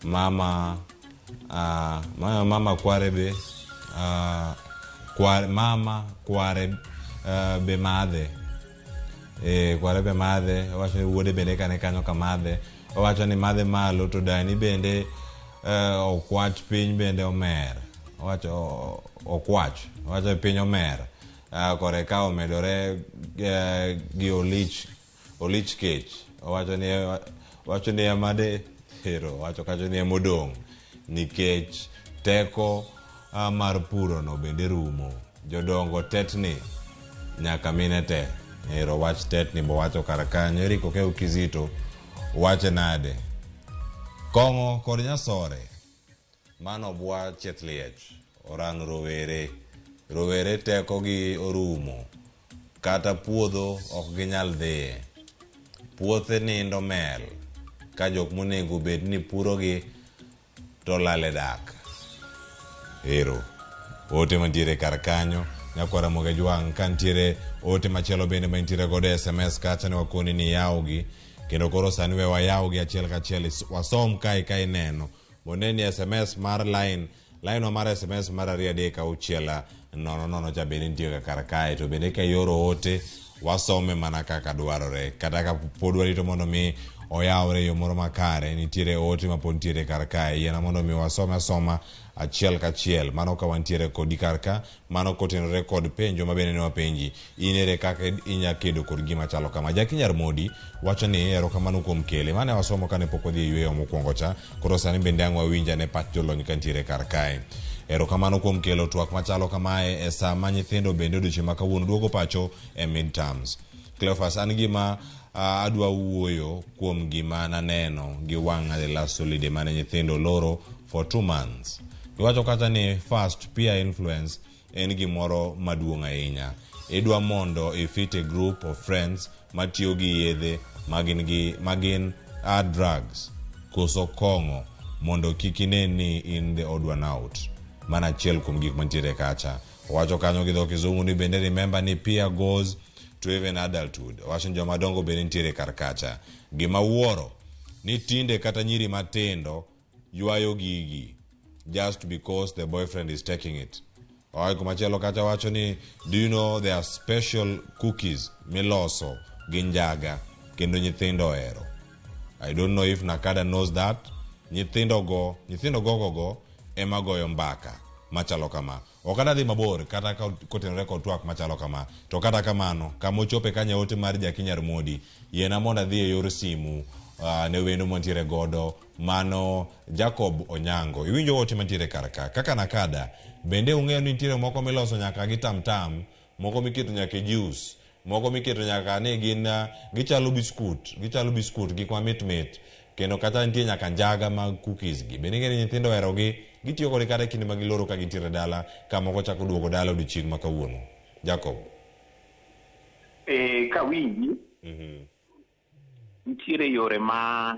mama mama kware be kware, mama kware be madhe kware be madhe owacho ni wuode bende kane kanyo ka madhe owacho ni madhe malo to dani bende okwach piny bende omer owacho okwach owacho piny omer kore ka omedore gi olich olich kech owacho ni emade hero owacho kacho ni emodong' nikech teko mar puro no bende rumo jodongo tetni nyaka mine te ero wach tetni bowacho kar kanyo Eric Okew Kizito wache nade kong'o kod nyasore mano bwa chieth liech orano rowere rowere teko gi orumo kata puodho ok ginyal dhiye puothe nindo mel ka jok monego bed ni purogi to lal e dak ero ote mantiere kar kanyo nyakwar Ramogi Jwang' ka nitiere ote machielo bende mantiere godo e SMS kacha ne wakoni ni yawgi kendo koro sani we wayawgi achiel kachiel wasom kae ka ineno mondo ni SMS mar line line wa mar SMS mar 2 3 6 0 0 cha bende nitie ga kar kae to bende ka ioro ote wasome mana kaka dwarore kata ka pod warito mondo mi oyawre e yo moro makare nitiere ote mapod nitiere kar kae yiena mondo mi wasome asoma achiel kachiel mano ka wantiere kodi kar ka mano kotenore kod penjo ma bende ne wapenji in ere kaka inya kedo kod gima chalo kama. Jackie Nyarmodi wacho ni erokamano kuom kele mane wasomo kane pok wadhi e yweyo mokwongo cha koro sani bende ang' wawinj ane pach jolony kantiere kar kae. Erokamano kuom kelo twak machalo kamae e saa ma nyithindo bende odiochieng' ma kawuono duogo pacho e midterms. Cleophas an gima adwa wuoyo kuom gima naneno gi wang'a the last holiday mane nyithindo loro for 2 months. Iwacho kata ni first peer influence en gimoro maduong' ahinya. Idwa mondo ifit a group of friends matiyo gi yedhe magin hard drugs koso kong'o mondo kik ine ni in the odd one out. Mana achiel kuom gik mantiere kacha. Owacho kanyo gi dho kizungu ni bende remember ni peer goes to even adulthood. Owacho ni joma dongo bende nitiere kar kacha. Gima wuoro ni tinde kata nyiri matindo ywayo gigi just because the boyfriend is taking it. Owacho kumachielo kacha wacho ni do you know there are special cookies miloso gi njaga kendo nyithindo ohero. I don't know if Nakada knows that. Nyithindo gogo ema goyo mbaka machalo kama. Ok adhi mabor kata kotenore kod twak machalo kama. To kata kamano, kama ochope kanya ote mar Jackie Nyarmodi, yiena mondo adhi e yor simu ne wendo mantiere godo mano Jacob Onyango. Iwinjo ote mantiere kar ka. Kaka Nakada, bende ung'eyo ni nitiere moko miloso nyaka gi tamtam, moko miketo nyaka e juice, moko miketo nyaka ni gin gichalo biskut, gik mamit mit. Kendo kata nitie nyaka njaga mag cookies gi. Bende ing'eyo ni nyithindo oherogi, gitiyo kode kata e kinde ma giloro ka gintiere dala, ka moko chako duogo dala odiochieng' ma kawuono. Jacob. Kawinji, nitiere yore ma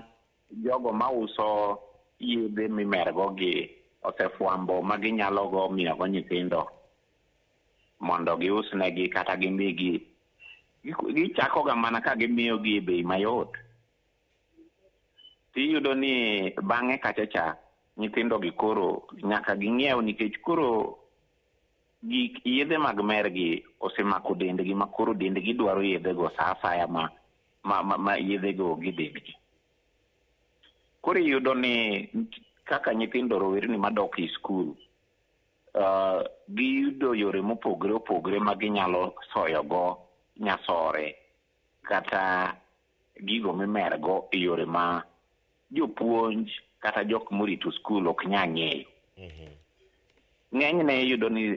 jogo mauso yedhe mimergo gi osefwambo ma ginyalo go miyogo nyithindo mondo giusnegi kata gimigi. Gichako ga mana ka gimiyogi e bei mayot. Tiyudo ni bang'e kacha cha nyithindo gi koro nyaka ging'iew nikech koro gik yedhe mag mer gi osemako dendgi ma koro dendgi dwaro yedhego sa asaya ma ma, ma, ma yedhego onge dendgi. Koro iyudo ni kaka nyithindo rowerni madok e skul giyudo yore mopogore opogore ma ginyalo soyogo nyasore kata gigo mimergo e yore ma jopuonj kata jok morito skul ok nya ng'eyo. Ng'enyne iyudo ni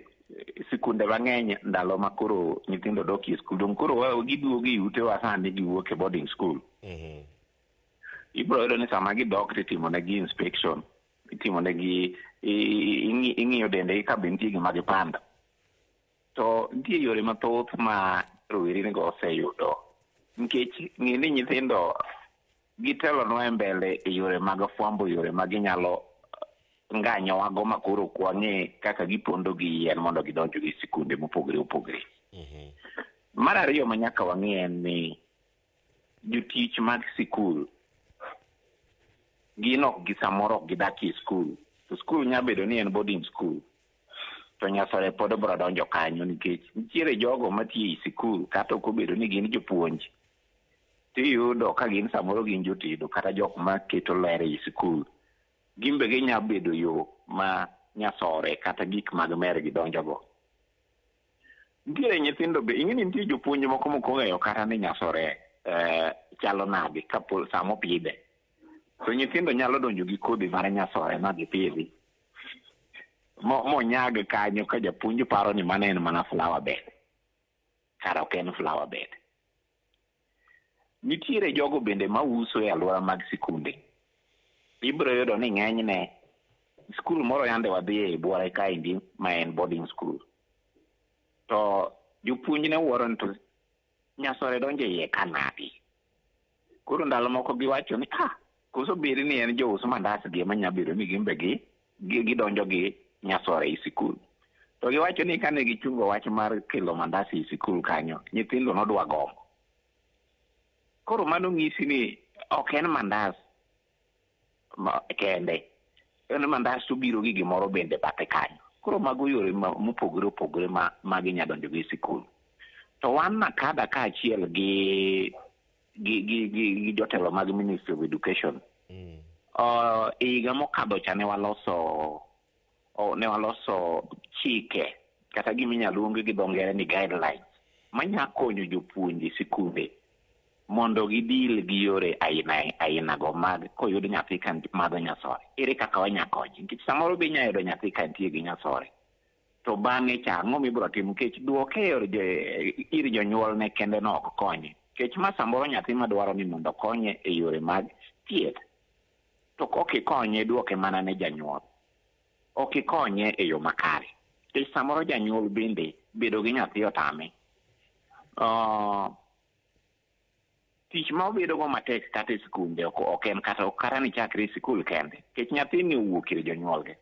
sikunde mang'eny ndalo ma koro nyithindo dok e skul dong koro giduogo e utewa sani giwuok e boarding school. Ibiro yudo ni sama gidok titimo negi inspection, itimo negi ing'iyo dendegi ka be nitie gima gipando. To nitie yore mathoth ma rowernigo oseyudo nikech ng'e ni nyithindo gitelonwa e mbele e yore mag fwambo yore ma ginyalo nganyowago ma koro ok wang'e kaka gipondo gi yien mondo gidonj gi sikunde mopogore opogore. Mar ariyo ma nyaka wang'e en ni jotich mag sikul gin ok gi samoro ok gidak e skul to skul nya bedo ni en boarding school to nyasore pod biro donjo kanyo nikech nitiere jogo matiyo e sikul kata ok obedo ni gin jopuonj tiyudo ka gin samoro gin jotedo kata jok maketo ler ei sikul gin be ginya bedo yo ma nyasore kata gik mag mer gidonjogo. Nitiere nyithindo be ing'e ni nitie jopuonj moko mok ong'eyo kata ni nyasore chalo nade kapo sama opidhe. To nyithindo nyalo donjo gi kodhi mar nyasore ma gipidhi monyag kanyo ka japuonj paro ni mano en mana flower bed, kara ok en flower bed. Nitiere jogo bende mauso e alwora mag sikunde. Ibiro yudo ni ng'enyne skul moro yande wadhiye e buore kaendi ma en boarding school. To jopuonj ne wuoro ni to nyasore donjo iye ka nadi. Koro ndalo moko giwacho ni koso bed ni en jous mandas gi ema nya bedo ni gin be gidonjo gi nyasore e sikul. To giwacho ni kane gichungo wach mar kelo mandas e sikul kanyo, nyithindo nodwa gombo. Koro mano ng'isi ni ok en mandas kende, en mandas to biro gi gimoro bende bathe kanyo. Koro mago yore mopogore opogore ma ginya donjo go e sikul. To wan NACADA kaachiel gi jotelo mag Ministry of Education, e higa mokadho cha ne waloso chike kata gima inyalo luong gi dho ngere ni guidelines manya konyo jopuonj e sikunde mondo gidil gi yore aina go mag koyud nyathi ka madho nyasore. Ere kaka wanya konye? Nikech samoro be inya yudo nyathi ka nitie gi nyasore to bang'e cha ang'o mibiro timo? Nikech duoke ir jonyuolne kende no ok konye. Nikech ma samoro nyathi madwaro ni mondo okonye e yore mag thieth to ok ikonye duoke mana ne janyuol, ok ikonye e yo makare. Nikech samoro janyuol bende bedo gi nyathi otame. Tich ma obedo go matek kata e sikunde ok en kata ni chakre e sikul kende. Nikech nyathini owuok ir jonyuolge.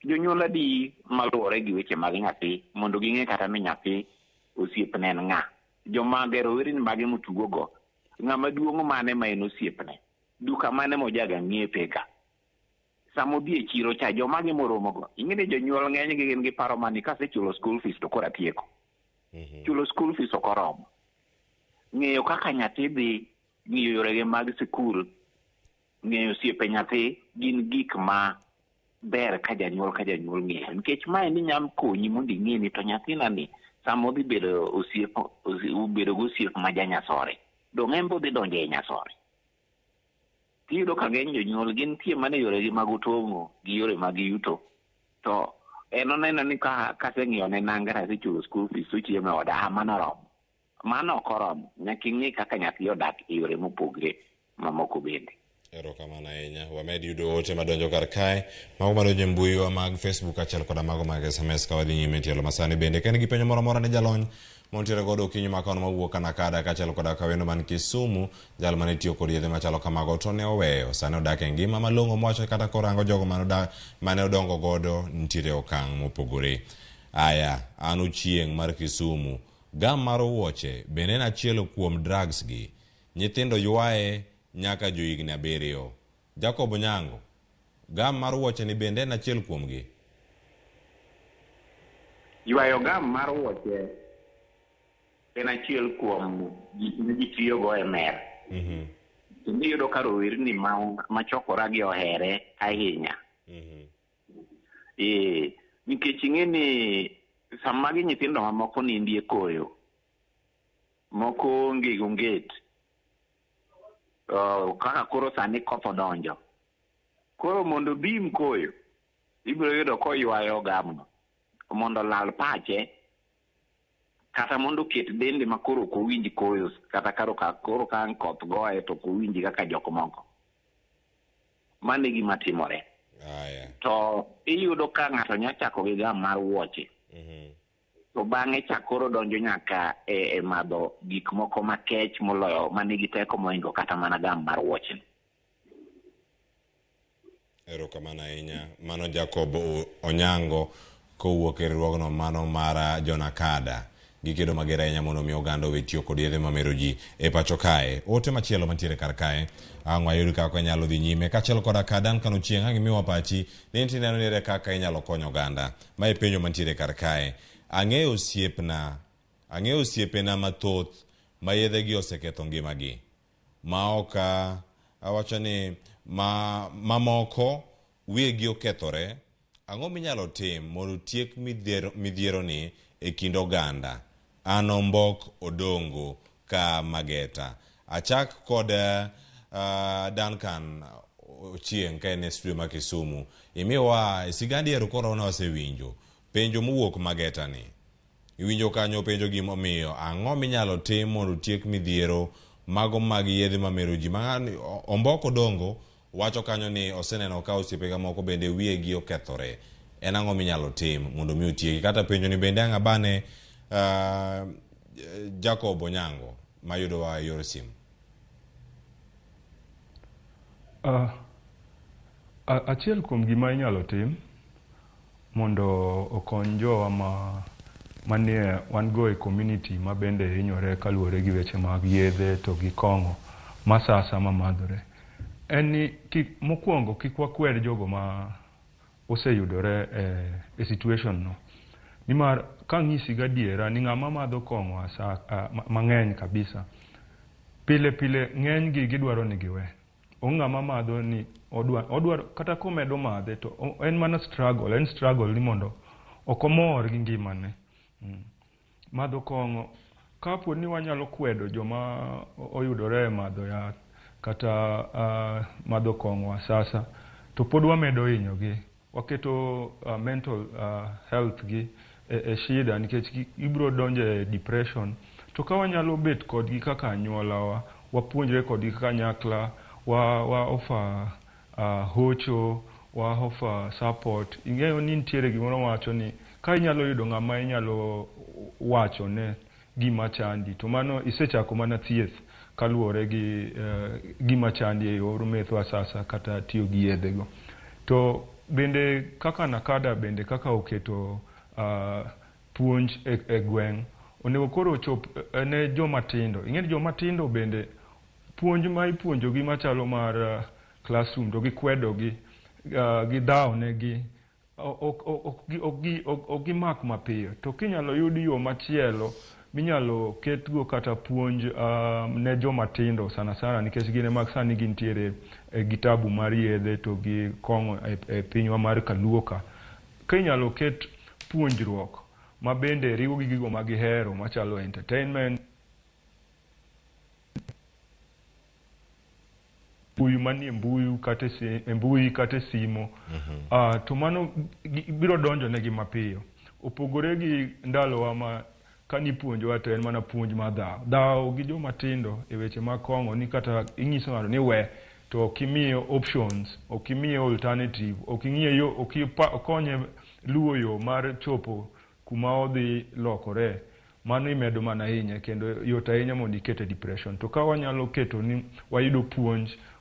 Jonyuol adi maluwore gi weche mag nyathi mondo ging'e kata ni nyathi osiepne en ng'a. Jomage rowerni mage motugo go, ng'ama duong' mane ma en osiepne, duka mane mojaga ng'iepe ga. Sama odhi e chiro cha jomage moromo go. Ing'e ni jonyuol ng'eny gi gin gi paro mani kasechulo school fees to koro atieko. Chulo school fees ok oromo. Ng'eyo kaka nyathi dhi, ng'iyo yorege mag sikul, ng'eyo osiepe nyathi gin gik ma ber ka janyuol ng'eyo. Nikech mae ni nyalo konyi mondo ing'e ni to nyathina ni sama odhi bedo osiep bedo gi osiep ma janyasore, dong' en be odhi donjo e nyasore. Tiyudo ka ng'eny jonyuol gintie mana e yoregi mag otong'o gi yore mag yuto. To en oneno ni kaseng'iyo ne nanga tasechulo school fees to ochiemo e oda, mano oromo. Mano ok oromo. Nyaka ing'e kaka nyathi odak e yore mopogre mamoko bende. Erokamano ahinya. Wamed yudo ote madonjo kar kae, mago madonjo e mbuiwa mag Facebook achiel koda mago mag SMS ka wadhi nyime tielo masani bende. Ka in gi penjo moro amora ne jalony montiere godo okinyi ma kono mawuok NACADA kaachiel koda kawendo man Kisumu, jal mane tiyo kod yedhe machalo kamago to ne oweyo. Sani odak e ngima malong'o mowacho kata korango jogo mane odongo godo nitiere okang' mopogore. Aya, an Ochieng' mar Kisumu. Gam mar wuoche bende en achiel kuom drugs gi. Nyithindo ywaye nyaka johigni 7. Jacob Onyango, gam mar wuoche ni bende en achiel kuomgi? Ywayo gam mar wuoche en achiel kuom gik ma ji tiyogo e mer. Kendo iyudo ka rowerni ma chokora gi ohere ahinya. Ee, nikech ing'e ni sama gi nyithindo mamoko nindie koyo, moko onge gi onget. Kaka koro sani koth odonjo. Koro mondo obim koyo, ibiro yudo koywayo gamno mondo olal pache, kata mondo oket dende ma koro ok owinj koyo, kata koro ka ang' koth goye to ok owinj kaka jok moko. Mano e gima timore. To iyudo ka ng'ato nya chako gi gam mar wuoche. To bang'e chak koro donjo nyaka e madho gik moko makech moloyo manigi teko mohingo kata mana gam mar wuoche. Erokamano ahinya. Mano Jacob Onyango kowuok e riwruogno mano mar Jonakada. Gikedo mager ahinya mondo mi oganda owe tiyo kod yedhe mamero ji e pacho kae. Ote machielo mantiere kar kae, ang' wayud kaka inyalo dhi nyime. Kaachiel koda ka Duncan Ochieng' ang' imiwa pachi ni in tineno ni ere kaka inyalo konyo oganda. Mae penjo mantiere kar kae. Ang'eyo osiepna, ang'eyo osiepena mathoth ma yedhegi oseketho ngimagi. Ma ok awacho ni mamoko wiyegi okethore. Ang'o minyalo tim mondo otiek midhieroni e kind oganda? An Ombok Odongo ka Mageta. Achak kod Duncan Ochieng' ka en e studio ma Kisumu. Imiwa sigandi ero koro ne wasewinjo. Penjo mowuok Mageta ni. Iwinjo kanyo penjo gimomiyo ang'o minyalo tim mondo otiek midhiero mago mag yedhe mamero ji. Ombok Odongo wacho kanyo ni oseneno ka osiepega moko bende wiyegi okethore. En ang'o minyalo tim mondo mi otieki? Kata penjo ni bende ang' abane Jacob Onyango mayudowa e yor simu. Achiel kuom gima inyalo tim mondo okony jowa manie wan go e community ma bende hinyore kaluwore gi weche mag yedhe to gi kong'o ma sa asama madhore, en ni mokwongo kik wakwed jogo ma oseyudore e situation no. Nimar kang'isi gadiera ni ng'ama madho kong'o mang'eny kabisa, pile pile ng'eny gi gidwaro ni giwe. Onge ng'ama madho ni odwaro kata komedo madhe to en mana struggle, en struggle ni mondo ok omor gi ngimane. Madho kong'o, kapo ni wanyalo kwedo joma oyudore e madho yath kata madho kong'o asasa, to pod wamedo hinyogi. Waketo mental health gi e shida nikech gibiro donjo e depression. To ka wanyalo bet kodgi kaka anyuolawa, wapuonjre kodgi kanyakla, wa offer hocho, wa offer support. Ing'eyo ni nitiere gimoro wacho ni ka inyalo yudo ng'ama inyalo wachone gima chandi, to mano isechako mana thieth kaluwore gi gima chandi e yor metho asasa kata tiyo gi yedhego. To bende kaka Nakada bende kaka oketo puonj e gweng', onego koro ochop ne joma tindo. Ing'e ni joma tindo bende puonj ma ipuonjogi machalo mar classroom to gikwedogi, gidhawo negi, ok gimak mapiyo. To kinyalo yud yo machielo minyalo ketgo kata puonj ne joma tindo sana sana, nikech gin ema sani gintiere gi tabu mar yedhe to gi kong'o e pinywa mar Kaluo ka. Kinyalo ket puonjruok ma bende riwo gi gigo ma gihero machalo entertainment, mbui manie mbui kata e mbui kata e simo, to mano biro donjo negi mapiyo. Opogore gi ndalowa ma kanipuonjowa to en mana puonj mar dhawo. Dhawo gi joma tindo e weche mag kong'o ni kata ing'iso ng'ato ni we, to ok imiye options, ok imiye alternative, ok ing'iye yo, ok okonye luwo yo mar chopo kuma odhi lokore. Mano imedo mana ahinya kendo yot ahinya mondo iket e depression. To ka wanyalo keto ni wayudo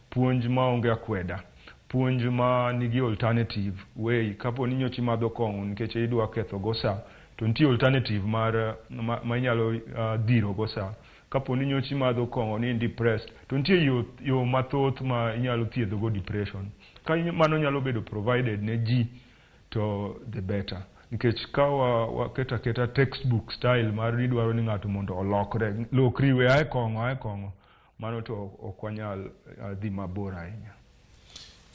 puonj maonge akweda, puonj ma nigi alternative way. Kapo ni nyocha imadho kong'o nikech idwa ketho go sa, to nitie alternative mar ma inyalo dhiro go sa. Kapo ni nyocha imadho kong'o ni in depressed, to nitie yo, yo mathoth ma inyalo thiedhogo depression. Ka mano nyalo bedo provided ne ji to the better. Nikech ka waketo aketa textbook style mar ni idwaro ni ng'ato mondo olokre, lokri we ae kong'o, ae kong'o, mano to ok wanyal dhi mabor ahinya.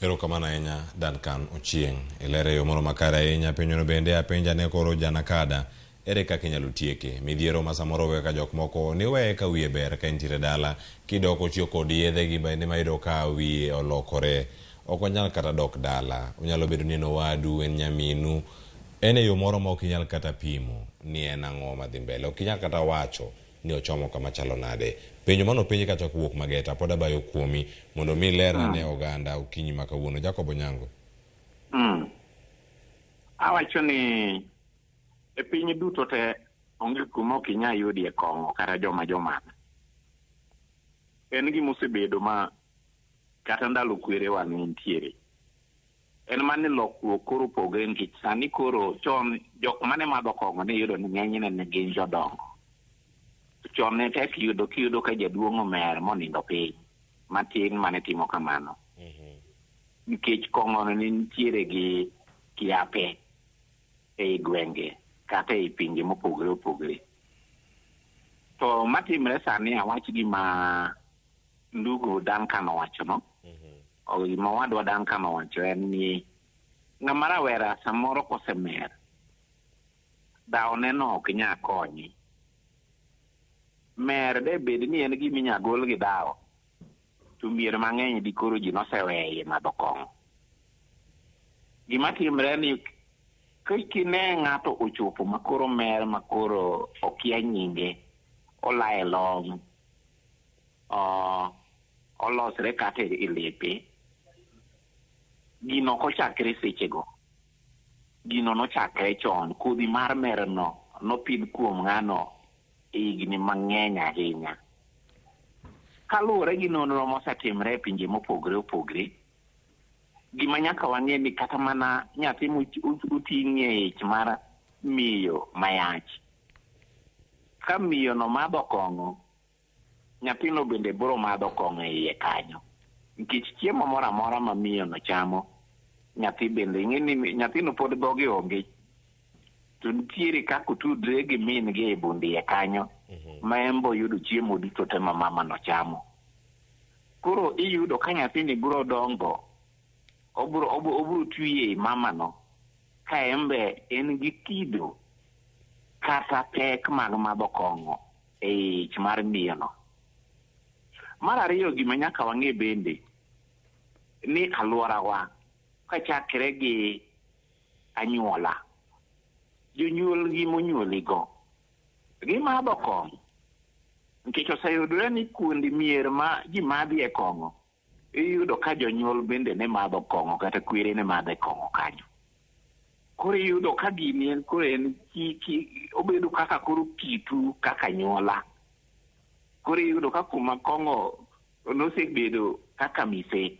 Erokamano ahinya Duncan Ochieng. Ilere yo moro makare ahinya. Penjono bende apenja ne koro Janakada, ere kaka inyalo tieke? Midhiero ma samoro weyo ka jok moko ni weye ka wiye ber ka intiere dala, kidok otiyo kod yedhe gi bende ma iyudo ka wiye olokore. Ok onyal kata dok dala. Onyalo bedo ni en owadu, en nyaminu, en e yo moro ma ok inyal kata pimo ni en ang'o madhi mbele. Ok inyal kata wacho ni ochomo kama chalo nade. Penjo mane openji kacha kowuok Mageta pod abayo kuomi mondo mi ilerna ne oganda okinyi ma kawuono. Jacob Onyango. Awacho ni e piny duto te onge kuma ok inyal yudie kong'o kata joma jomadho. En gima osebedo ma kata ndalo kwerewa ne nitiere. En mana ni lokruok koro opogre nikech sani koro chon jok mane madho kong'o ne iyudo ni ng'enyne ne gin jodongo. Chon ne tek yudo kiyudo ka jaduong' omer monindo piny matin mane timo kamano. Nikech kong'ono ne nitiere gi kiape ei gwenge kata ei pinje mopogore opogore. To matimre sani awach gima ndugu Duncan owachono. Gima owadwa Duncan owacho en ni ng'ama rawera samoro kosemer, dhawone no ok nyal konye. Mer de bed ni en gima inyal gol gi dhawo, to mier mang'eny di koro ji noseweye madho kong'o. Gima timre ni kine ng'ato ochopo makoro mer makoro okia nyinge, olae long', olosre kata e lepe, gino ok ochakre sechego. Gino nochakre chon. Kodhi mar merno nopidh kuom ng'ano higni mang'eny ahinya. Kaluwore gi nonro mosetimre e pinje mopogore opogore, gima nyaka wang'e ni kata mana nyathi moting'o e ich mar miyo mayach, ka miyo no madho kong'o, nyathino bende biro madho kong'o e iye kanyo. Nikech chiemo moro amora ma miyo no chamo, nyathi bende ing'e ni nyathino pod dhoge onge, to nitiere kaka otudre gi min gi e bund iye kanyo, ma en bo yudo chiemo duto te ma mama no chamo. Koro iyudo ka nyathini biro dongo, obiro twi ei mama no, ka en be en gi kido kata pek mag madho kong'o e ich mar miyo no. Mar ariyo, gima nyaka wang'e bende ni alworawa kachakre gi anyuola, jonyuol gi monyuoligo gimadho kong'o, nikech oseyudore ni kuonde mier ma ji madhie kong'o, iyudo ka jonyuol bende ne madho kong'o kata kwere ne madhe kong'o kanyo. Koro iyudo ka gini en koro en obedo kaka koro kitu kaka anyuola. Koro iyudo ka kuma kong'o nosebedo kaka mise.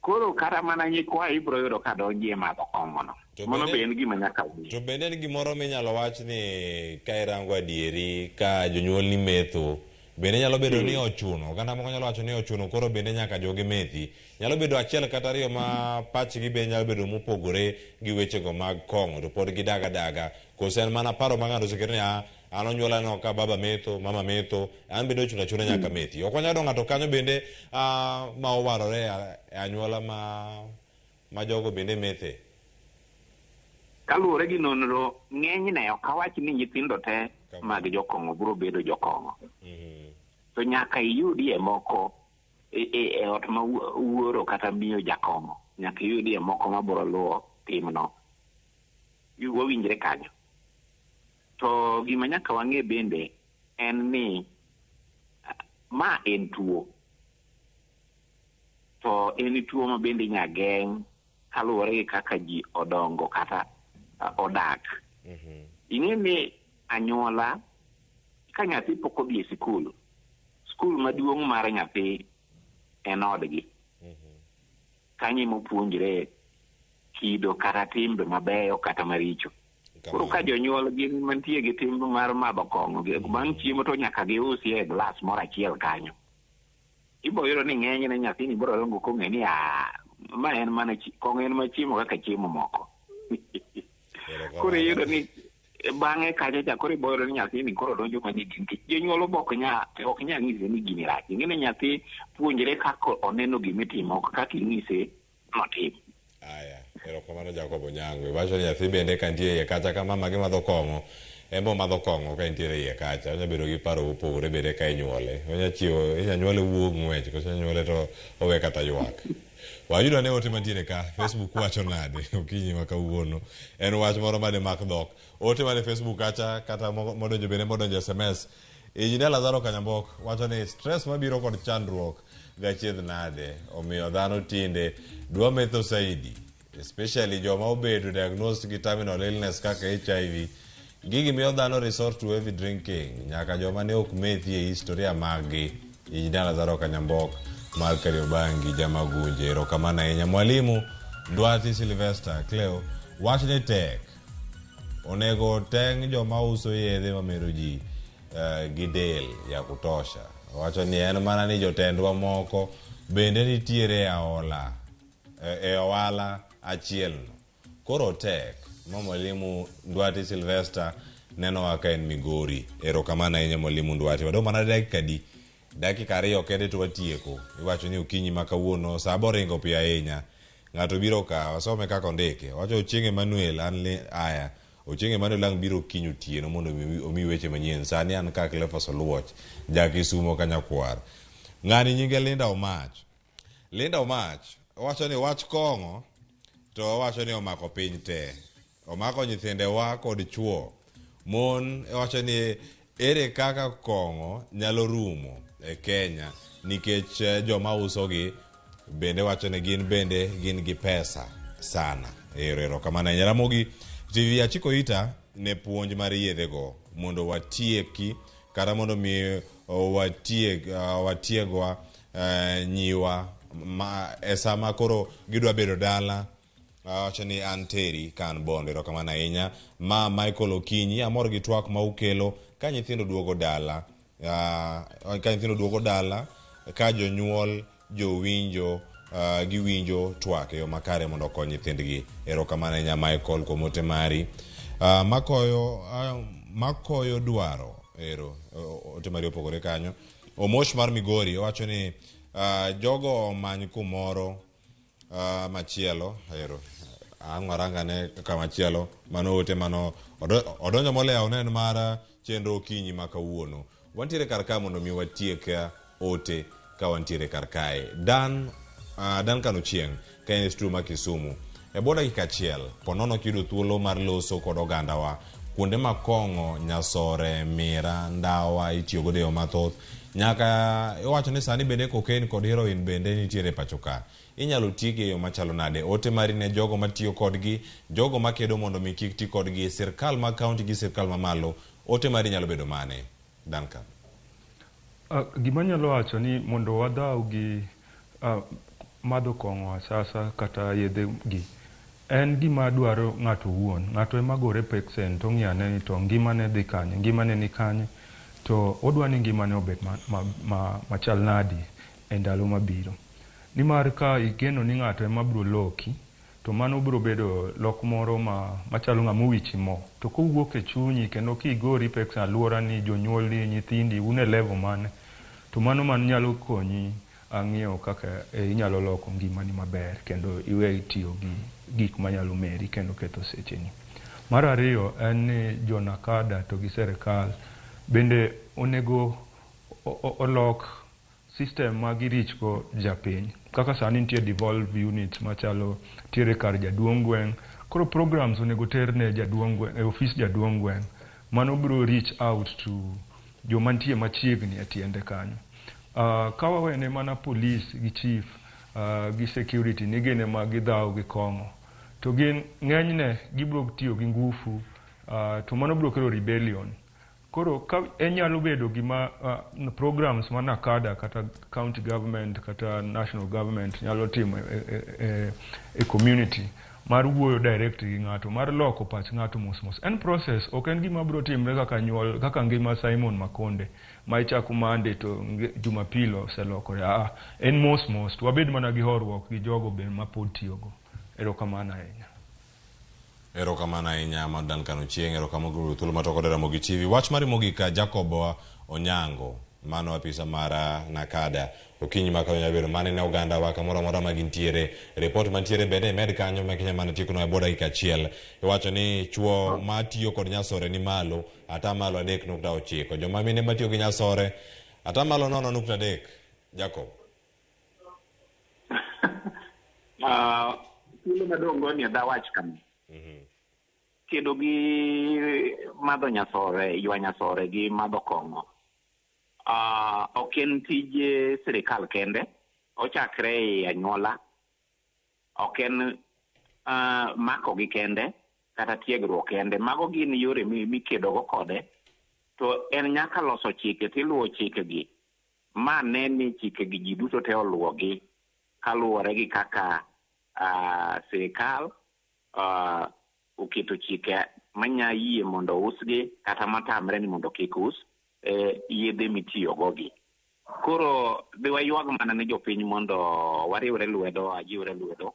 Koro kata mana nyikwayo ibiro yudo ka donjie madho kong'ono. Mano be en gima nyaka wang'e. To bende en gimoro minyalo wach ni ka irango adieri ka jonyuol ni metho, bende nyalo bedo ni ochuno. Oganda moko nyalo wacho ni ochuno koro bende nyaka jogi methi. Nyalo bedo achiel kata ariyo ma pachgi be nyalo bedo mopogore gi wechego mag kong'o to pod gidag adaga. Koso en mana paro ma ng'ato oseketo ni an onyuola no ka baba metho, mama metho, an bende ochuno achuna nyaka methi. Ok wanyalo ng'ato kanyo bende ma owarore e anyuola ma jogo bende methe. Kaluwore gi nonro, ng'enyne ok awach ni nyithindo te mag jokong'o biro bedo jokong'o. To nyaka iyudie moko e ot ma wuoro kata miyo jakong'o, nyaka iyudie moko ma biro luwo timno. Wawinjre kanyo. To gima nyaka wang'e bende en ni ma en tuo. To en tuo ma bende inya geng' kaluwore gi kaka ji odongo kata odak. Ing'e ni anyuola ka nyathi pok odhi e sikul, skul maduong' mar nyathi en odgi. Kanyo ema opuonjre kido kata timbe mabeyo kata maricho. Koro ka jonyuol gin mantie gi tim mar madho kong'o, bang' chiemo to nyaka giusi e glass moro achiel kanyo. Ibo yudo ni ng'enyne nyathini biro dongo kong'e ni ma en mana kong'o en ma chiemo kaka chiemo moko. Koro iyudo ni bang'e kacha cha koro ibo yudo ni nyathini koro donjo mana e gini. Jonyuol ok nya nyise ni gini rach. Ing'e ni nyathi puonjre kaka oneno gimitimo, ok kaka inyise notim. Aya, erokamano Jacob Onyango. Iwacho ni nyathi bende ka nitie iye kacha ka mama gi madho kong'o, en be omadho kong'o ka entiere iye kacha. Onya bedo gi paro mopogore bende ka inyuole. Onya chiwo, inya nyuole wuog ng'wech, koso inya nyuole to owe kata ywak. Wayudo ane ote mantiere ka, Facebook wacho nade okinyi ma kawuono. En wach moro mane mak dhok. Ote mane Facebook kacha kata modonjo bende modonjo SMS. Injinia Lazaro Kanyambok wacho ni stress mabiro kod chandruok gachiedh nade omiyo dhano tinde dwa metho saidi, especially joma obedo diagnosed gi terminal illness kaka HIV. Gigi miyo dhano resort to heavy drinking, nyaka joma ne ok methi e historia maggi. Injinia Lazaro Kanyambok mar Kariobangi Jamagunje, erokamano ahinya. Mwalimu Ndwati Sylvester Cleo, wachni tek. Onego teng' joma uso yedhe mamero ji gi del ya kutosha. Owacho ni en mana ni jotendwa moko bende nitiere e aola, e ohala achiel no. Koro tek. Ma Mwalimu Ndwati Sylvester nenowa ka en Migori. Erokamano ahinya Mwalimu Ndwati. Wadong' mana dakika adi? Dakika 2 kende to watieko. Iwacho ni okinyi ma kawuono saa boringo piyo ahinya. Ng'ato biro ka, wasome kaka ondike. Owacho Ochieng' Emmanuel an aya. Ochieng' Emmanuel ang' biro kiny otieno mondo omi weche manyien. Sani an ka Cleophas Oluoch, ja Kisumo ka Nyakwar. Ng'ani nyinge Linda Omach. Linda Omach owacho ni wach kong'o to owacho ni omako piny te. Omako nyithindewa kod chuo. Mon owacho ni ere kaka kong'o nyalo rumo e Kenya nikech joma usogi bende wacho ni gin bende gin gi pesa sana. Erokamano ahinya. Ramogi TV achiko ita ne puonj mar yedhego mondo watieki kata mondo mi watiegwa nyiwa e sama koro gidwa bedo dala. Awacho ni an Terry kan Bondo, erokamano ahinya. Ma Michael Okinyi, amor gi twak ma ukelo ka nyithindo duogo dala. Ka nyithindo duogo dala, ka jonyuol jowinjo giwinjo twak e yo makare mondo okony nyithindgi. Erokamano ahinya Michael kuom ote mari. Makoyo dwaro ero ote mari opogore kanyo. Omosh mar Migori owacho ni jogo omany kumoro machielo ero ang' warangane kamachielo mano ote mano odonjo molewo ne en mar chenro okinyi ma kawuono. Wantiere kar ka mondo mi watiek ote ka wantiere kar kae. Duncan Ochieng' ka en e studio ma Kisumu. E bwo dakika achiel, ponono kiyudo thuolo mar loso kod ogandawa kuonde ma kong'o, nyasore, mira, ndawa itiyo godo e yo mathoth. Nyaka iwacho ni sani bende cocaine kod heroin bende nitiere pacho ka. Inyalo tigi e yo machalo nade? Ote mari ne jogo matiyo kodgi, jogo makedo mondo mi kik ti kodgi, sirkal mag kaunti gi sirkal mamalo, ote mari nyalo bedo mane? Duncan. Gima anyalo wacho ni mondo wadhaw gi madho kong'o asasa kata yedhe gi en gima dwaro ng'ato owuon. Ng'ato ema gore peksen to ong'iyo ane ni to ngimane dhi kanye, ngimane ni kanye, to odwa ni ngimane obed machal nadi e ndalo mabiro. Nimar ka igeno ni ng'ato ema biro loki, to mano biro bedo lok moro machalo ng'ama owichi mo. To kowuok e chunyi kendo kigori peksen alworani, jonyuolni, nyithindi, un e level mane, to mano nyalo konyi ang'iyo kaka inyalo loko ngimani maber kendo iwe tiyo gi gik manyalo meri kendo ketho secheni. Mar ariyo en ni jonakada to gi serikal bende onego olok system ma girich go japiny. Kaka sani nitie devolved units machalo tiere kar jaduong' gweng'. Koro programs onego ter ne jaduong' gweng' e ofis jaduong' gweng'. Mano biro reach out to joma nitie machiegni e tiende kanyo. Ka wawene mana police gi chief gi security ni gin ema gidhaw gi kong'o, to gin ng'enyne gibiro tiyo gi ngufu, to mano biro kelo rebellion. Koro ka enyalo bedo gima programs ma NACADA kata county government kata national government nyalo timo e community mar wuoyo direct gi ng'ato, mar loko pach ng'ato mos mos. En process, ok en gima biro timre kaka nyuol, kaka ngima Simon Makonde ma ichako Monday to Jumapil oselokore. Aa, en mos mos. To wabed mana gi horuok gi jogo be mapod tiyogo. Erokamano ahinya. Erokamano ahinya ma Duncan Ochieng', erokamano kuom thuolo matoko Ramogi TV. Wach mari mogik Jacob Onyango, mano apisa mar NACADA. Okinyi ma kawuono nyalo bedo mane ne oganda wa kamoro amora ma gintiere. Ripot mantiere bende imed kanyo ma Kenya mana tieko e bwo dakika achiel. Iwacho ni chuo matiyo kod nyasore ni malo 3.9%. Joma mine matiyo gi nyasore 0.3%. Jacob. Thuolo madong' ni adawach kama. Kedo gi madho nyasore, ywa nyasore gi madho kong'o. Ok en tij sirikal kende, ochakre e anyuola. Ok en mako gi kende kata tiegruok kende. Mago gin yore mikedogo kode. To en nyaka loso chike tiluwo chikegi. Ma ne ni chikegi ji duto te oluwogi kaluwore gi kaka sirikal oketo chike manya yie mondo usgi kata matamre ni mondo kik us yedhe mitiyogo gi. Koro dhi waywag mana ne jopiny mondo wariwre lwedo, ajiwre lwedo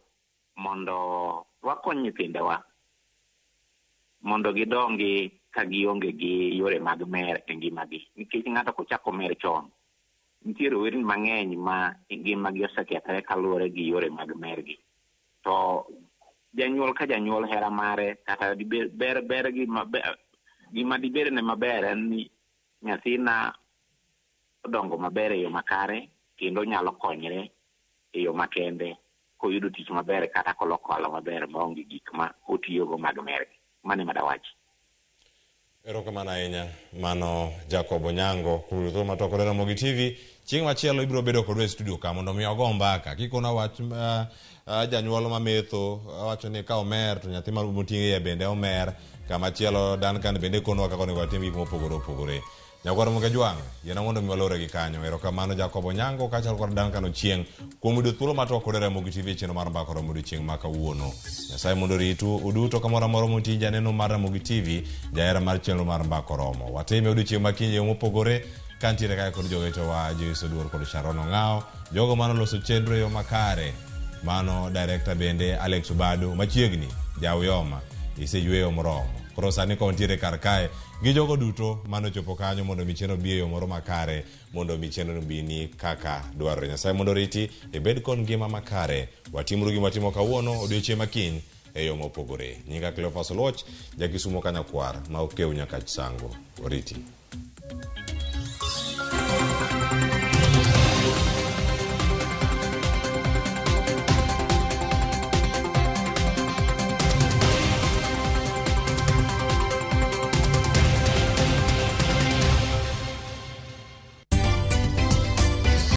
mondo wakony nyithindewa mondo gidongi ka gionge gi yore mag mer e ngimagi. Nikech ng'ato kochako mer chon, nitie rowerni mang'eny ma ngimagi osekethore kaluwore gi yore mag mergi. To janyuol ka janyuol hera mare kata ber ber gima dibedne maber en ni nyathina odongo maber e yo makare kendo nyalo konyre e yo makende koyudo tich maber kata koloko ohala maber maonge gik ma otiyogo mag mergi. Mano ema dawachi. Erokamano ahinya mano Jacob Onyango kuom thuolo matoko Ramogi TV. Chieng' machielo ibiro bedo kodwa e studio ka mondo mi wago mbaka. Kikona wach janyuol mametho awacho ni ka omer to nyathi moting'o iye bende omer. Kamachielo Duncan bende konwa kaka onego watim gik mopogore opogore. Nyakwar Ramogi Ajwang', yiena mondo mi walore gi kanyo. Erokamano Jacob Onyango kaachiel kod Duncan Ochieng' kuom yudo thuolo matwak kod Ramogi TV e chenro mar mbaka romo odiochieng' ma kawuono. Nyasaye mondo oritu uduto kamoro amora mutinje janeno mar Ramogi TV, jahera mar chenro mar mbaka oromo. Watime odiochieng' ma kiny e yo mopogore kantiere kae kod jowetewa Joyce Oduor kod Sharon Ong'awo, jogo manoloso chenro e yo makare. Mano director bende Alex Obado machiegni, ja Uyoma, iseyweyo moromo. Koro sani ka wantiere kar kae gi jogo duto manochopo kanyo mondo mi chenro bi e yo moro makare, mondo mi chenro bini kaka dwarore. Nyasaye mondo oriti, ibed kod ngima makare. Watimuru gima watimo kawuono odiochieng' ma kiny e yo mopogore. Nyinga Cleophas Oluoch, jakisumo kanyakwar ma okew nyaka Sango. Oriti.